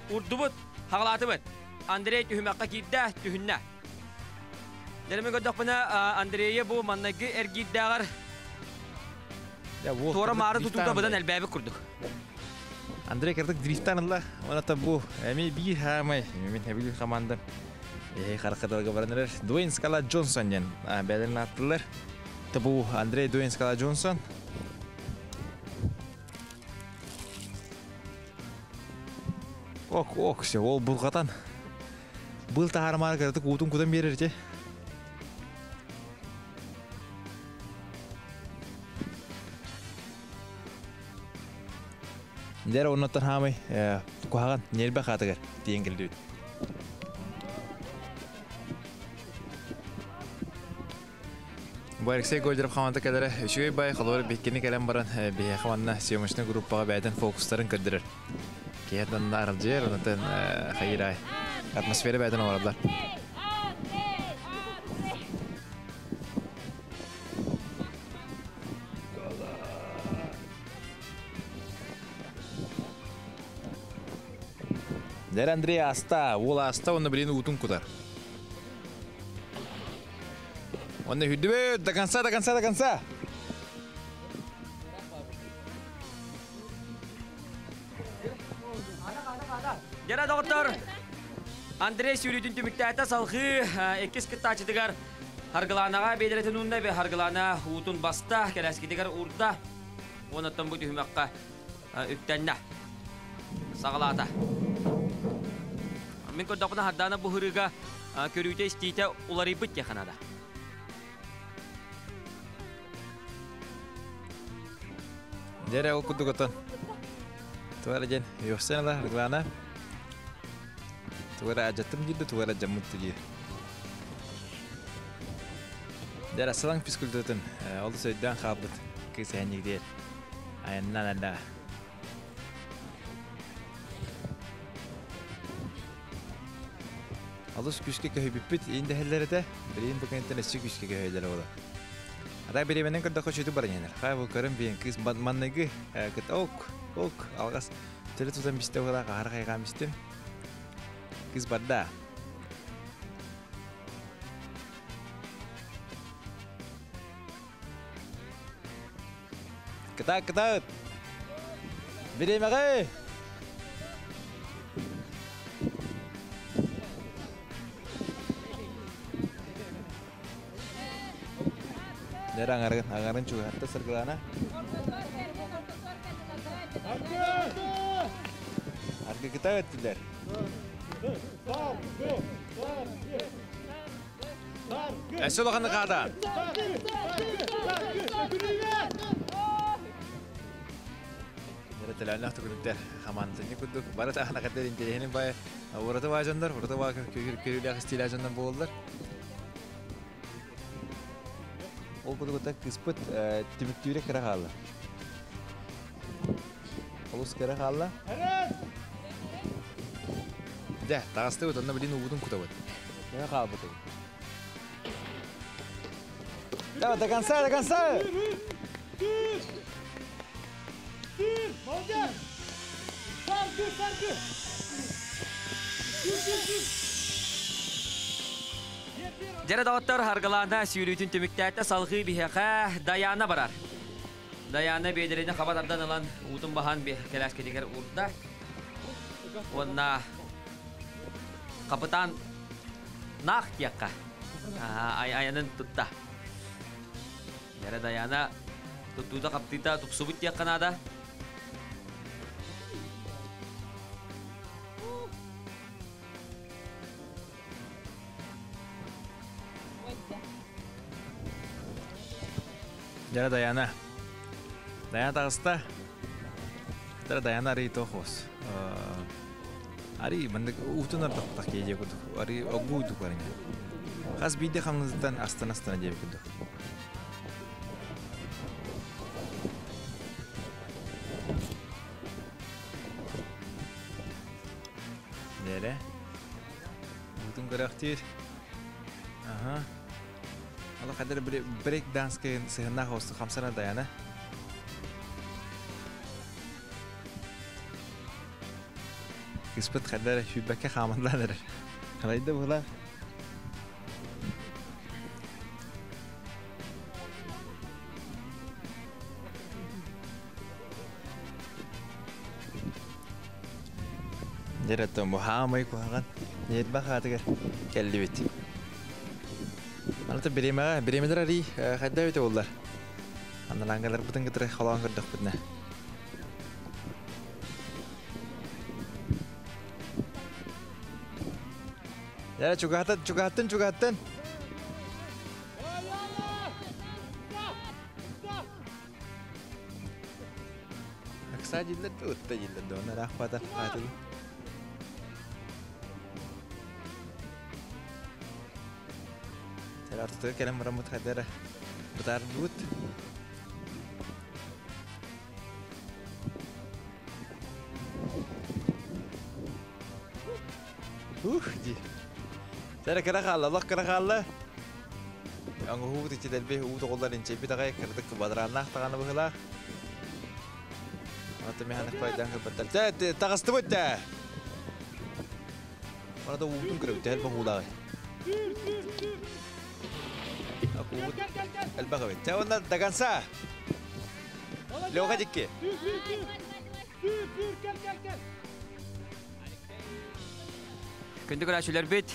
урдубут, хагалаатыбыт. Андрей түһүмәккә кирдә, түһүннә. Дәрме көрдөх бына Андрейе бу маннагы эргиддәгәр. Тура мары тутута быдан әлбәбе күрдүк. Андрей кырдык дрифтан ылла. Она бу эми бир хамай, мен хебил команда. Э харакаталга бараныр. Дуэйн Скала Джонсон ден бәден аттылар. Табу Андрей Дуэйн Скала Джонсон. Ок, ок, все, ол булгатан. Был тахармар кырдык утун кудан берер те. Дер оннотон хамай кухаган нелбе хатыгар диен келди. Бу Алексей Гольдеров хаманта кәдәрә үчүгэй бай халор биккени кэлэн баран бихе хаманна съемочный группага бәден фокустарын көрдөрөр. Киһэтэн аралжер, онтон хайырай. Атмосфера бәден орадlar. Дер Андрей аста, ол аста, оны білін утун кутар. Оны хүдүбөт, до конца, до конца, до конца. Жара доктор Андрей сүйрүтүн түмүктәтә салхы эккис кыттачытыгар Харгыланага бедеретін унда бе Харгылана утун баста, кәләскидигер урда. Онаттан бу түмәккә үктәннә. Сагалата. Мен көрдөкүнө хаддана бу хырыга көрүүтэ истиитэ уларыйбыт теханада. Дере ол кудуготон. Туара ден, йохсен ла Харгылана. Туара ажаттым диде, туара жаммытты диде. Дере салаң физкультуратын, ол сөйдөн хабыт. Кыз хәнник дер. Аяннан анда. Алыс күшке көһүбүппүт инде хеллерете, билин бу кенттен эсси күшке көһөйлөр ола. Ата биременен көрдө көчөтү бар енер. Хай бу көрүм биен кыз манныгы кыт ок, ок алгас теле тутан бисте ола кар кайган бистем. Кыз барда. Кыта кыта. Биремеге. Дер аңарын, аңарын чуга хатта сыргылана. Аргы кыта өттүлөр. Әсі олағаны қада. Теләнәх түгүнүктер хамантыны күдүк. Бары тахна кадер интелехин бай. Ураты важандар, ураты ва көрүләх стиля жандар болдылар. Ол күдүк кыспыт түбүктүүрө кыра хаалла. Олус кыра хаалла. Дә, тагысты бут, онда билин угудун кутабыт. Неме хаал бут. Давай, до конца, до конца! Молодец! Саргы, саргы! Жара дауаттар харгалана сүйрүтүн түмүктәтә салгы бихәхә Даяна барар. Даяна бедерене хабардан алан утун бахан би кәләскедегер урда. Онна капитан нах якка. Ай аянын тутта. Жара Даяна туттуда каптыта тупсубут якканада. Жара Даяна. Даяна тағыста. Жара Даяна рей тохос. Ари маннык уутун ардахтах киһи курдук. Ари оггуйдук барыня. Хас биирдэ хамнызыттан астан-астана диэбит курдук. Нэрэ. Уутун көрөхтүүр. Аха. Ала хадыр брейк данска сыһыннаах осту хамсана даяна. Кыспыт хаддар сүүрбэккэ хааманлаан эрэр. Халайда була. Дьэ, бу хаамай куһаҕан ньиэрбэ хаатыгар кэллибит. Аны бириэмэҕэ, бириэмэлэр арый хайда эбитэ буоллар. Аналаангаларбытын кытары холоон көрдөхпүтүнэ. Дьэ, чугаһаттан, чугаһаттан, чугаһаттан. Акса дииллэр да, ытта дииллэр да, оны ыраах баатар аатылы. Артыга кэлэн бараммыт хайда эрэ бытаардыбыт. Ух ди. Тәрі кыра хаалла, олох кыра хаалла. Оҥоһуубут иччи дэлби уу тоҕуллар инчэйбит аҕай кырдык бадарааннаах таҕаны быһыылаах. Ата механик пайдан кырбаттар. Тэ таҕыстыбыт тэ. Она да уутун көрөбүт, элбэх уулааҕый. Уут элбэх эбит. Тэ онно до конца. Леха дикки. Күндү көрөөччүлэрбит,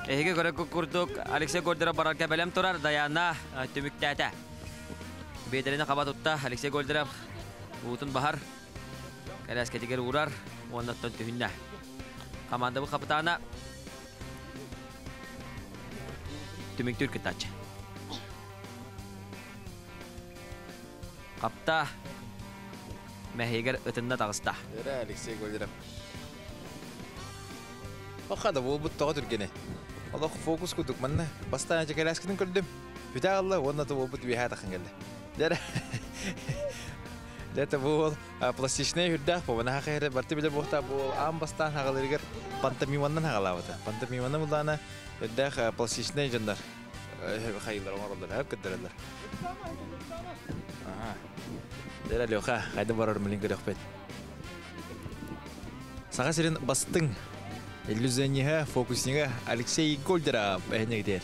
эһиги көрөр курдук Алексей Гольдеров барарга бэлэм турар Даяна түмүктээтэ. Биэдэрини хаба тутта Алексей Гольдеров уутун баһар, кэлээскэтигэр уурар, уоннаттан түһүннэ. Командабыт хапытаана түмүктүүр кыттааччы. Хапта мэһигэр ытынна таҕыста. Эрэ Алексей Гольдеров. Охада буолбут тоҕо түргэнэ. Олох фокус курдук манна бастаан кэлээскитин көрдүм. Бүтэ алла уонна да буолбут үөһээ тахын кэллэ. Дьэ Дьэ бу уол пластичнай үрдээх бу наһаа хайра барты билэр буохта бу аан бастаан хагаларыгар пантомиманнан хагалаабыта. Пантомиманна булдаана үрдээх пластичнай дьоннор хайылар оҥороллор, хөп көрдөрөллөр. Аха. Дьэ Леха, хайда барар милин көрөхпүт. Саха сирин бастыҥ иллюзиониһа, фокуснига Алексей Гольдеров эһинэгитиэр.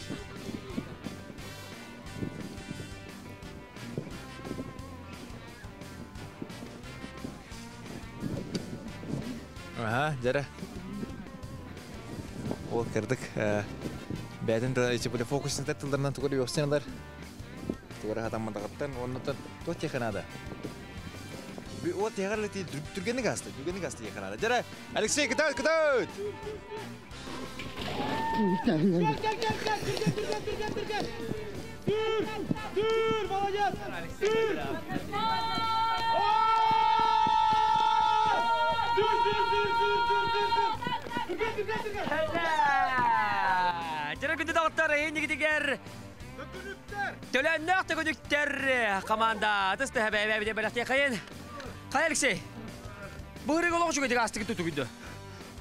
Аха, дьэрэ. Ол кырдык бэйэтин тыла фокусниктар тылларынан тугу үөхсэнэлэр. Тугу хатамматаҕыттан уоннаттан туох диэхэ наада? Уот тиһэҕэр лети түргэнник ааста, түргэнник ааста диэхэ наада. Дьэрэ, Алексей, кытаат, кытаат! Кел, кел, кел, кел, түргэн, түргэн, түргэн, түргэн! Түр, түр, молодец! Түр! Түр, түр, түр, түр, түр, түр, түр! Түргэн, түргэн, түргэн! Дьэрэ күндү доҕоттор, эһиинигитигэр Төлөннөөх төгүнүктэр команда тыс тыһа бэйбэбите бэлэхтиэхайын. Хай Алексей, бу ырыга олох үчүгэйдик астыгы тутугуйду.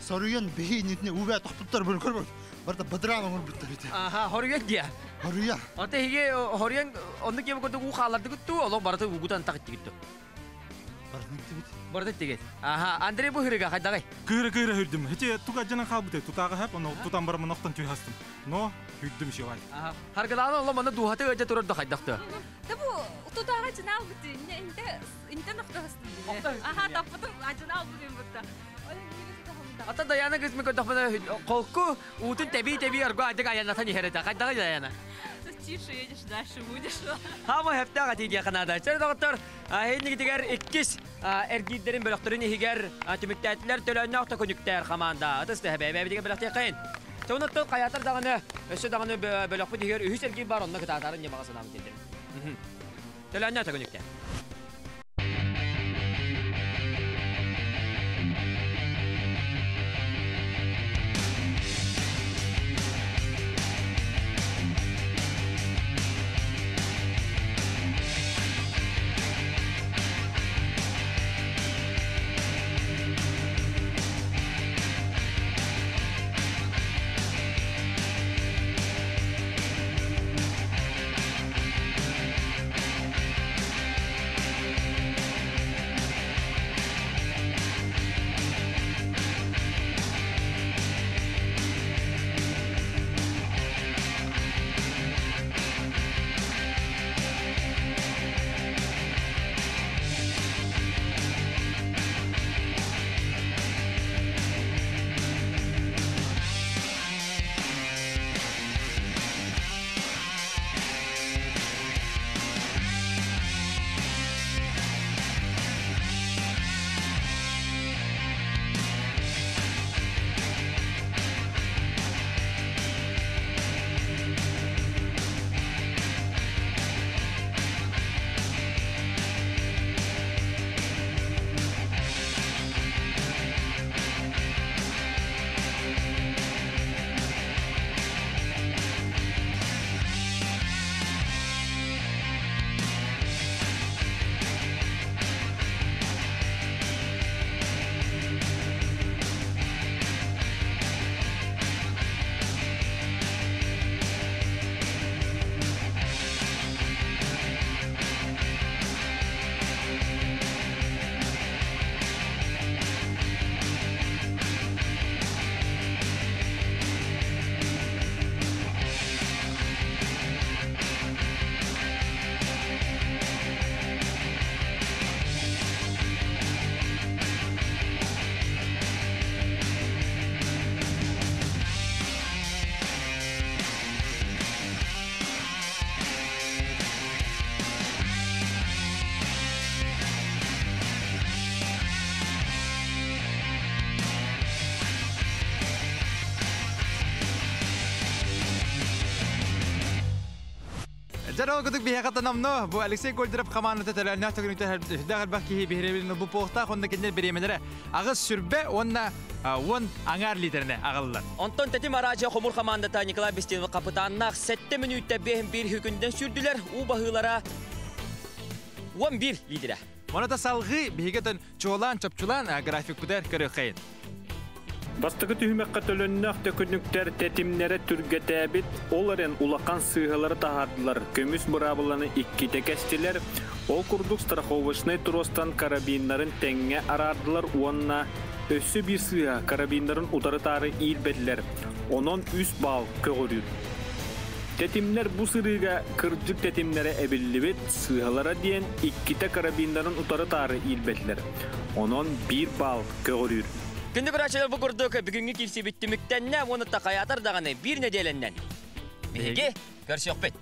Соруйан биһи иннитine убэ тохтуттар бу көрбөт. Барда бадран оҥорбуттар ити. Аха, хоруйан диэ. Хоруйа. Ота иһиги хоруйан оннук киэбэ курдук уу хааллардыгыт туу, олох барыта угутан тахыттыгыт ту. Барытын Барыта тигит. Аха, Андрей бу ырыга хайдагай? Кыыра-кыыра хүрдүм. Хити туга жана хаалбыты тутаага хап, ону тутан барамын охтон түйхастым. Но хүрдүм шивай. Аха. Харгылааны оло манна дууһаты өйдө турар да хайдахты. Да бу тутаага жана албыты. Инте инте нохтохастым. Аха, таппытым ажына албытым бутта. Ата Даяна кыз ми көрдөхпүнэ холку уутун тэби-тэби аргу адык аяннатан иһэрэтэ. Хайдагай Даяна? Тише едешь, дальше будешь. Хама хэптэ гати диэ канада. Чэр доҕоттор, хиннигитигэр иккис эргиирдэрин бөлөхтөрүн иһигэр түмүктээтилэр төлөөннөөх төкүнүктэр команда. Ытыс тэһэ бэйбэбитигэр бөлөхтиэххин. Чоунаттан хайатар даҕаны өссө даҕаны бөлөхпүт иһигэр үһүс эргиир бар онно кытаатарын ньымаҕа санаабыт диэтим. Төлөөннөөх төкүнүктэр. Дьэ, ол кудук биһиэхэ тономно бу Алексей Гольдеров хамаандата төлөөннөөх төгүнүктэр үрдээх элбэх киһи биһирэбилин бу буохтаах онно кинилэр бириэмэлэрэ аҕыс сүрбэ уонна уон аҥаар литерини аҕаллар. Онтон Тэтим Араадьыйа хомур хамаандата Николай Бестинов капытааннаах сэттэ мүнүүттэ биэһин биир хүкүндэн сүүрдүлэр, уу баһыылара 11 лидерэ. Моната салгыы биһиги чуолаан чопчулаан графикпытыгар көрүөххэйин. Бастакы түһүмэххэ төлөннөөх төкүнүктэр тэтимнэрэ түргэтээбит, ол эрэн улахан сыыһалары таһаардылар, көмүс быраабыланы иккитэ кэстилэр, ол курдук страховочнай тростан карабиннарын тэҥҥэ араардылар уонна өссө биир сыыһа карабиннарын утары-таары иилбэтилэр, онон үс баал көҕүрүүр. Тэтимнэр бу сырыыга кырдьык тэтимнэрэ эбиллибит, сыыһалара диэн иккитэ карабиннарын утары-таары иилбэтилэр, онон биир баал көҕүрүүр. Күндү көрөөччүлэр бу курдук бүгүҥҥү киирсибит түмүктэннэ уонна такайаатар даҕаны биир нэдиэлэннэн биһиги көрсүөхпүт.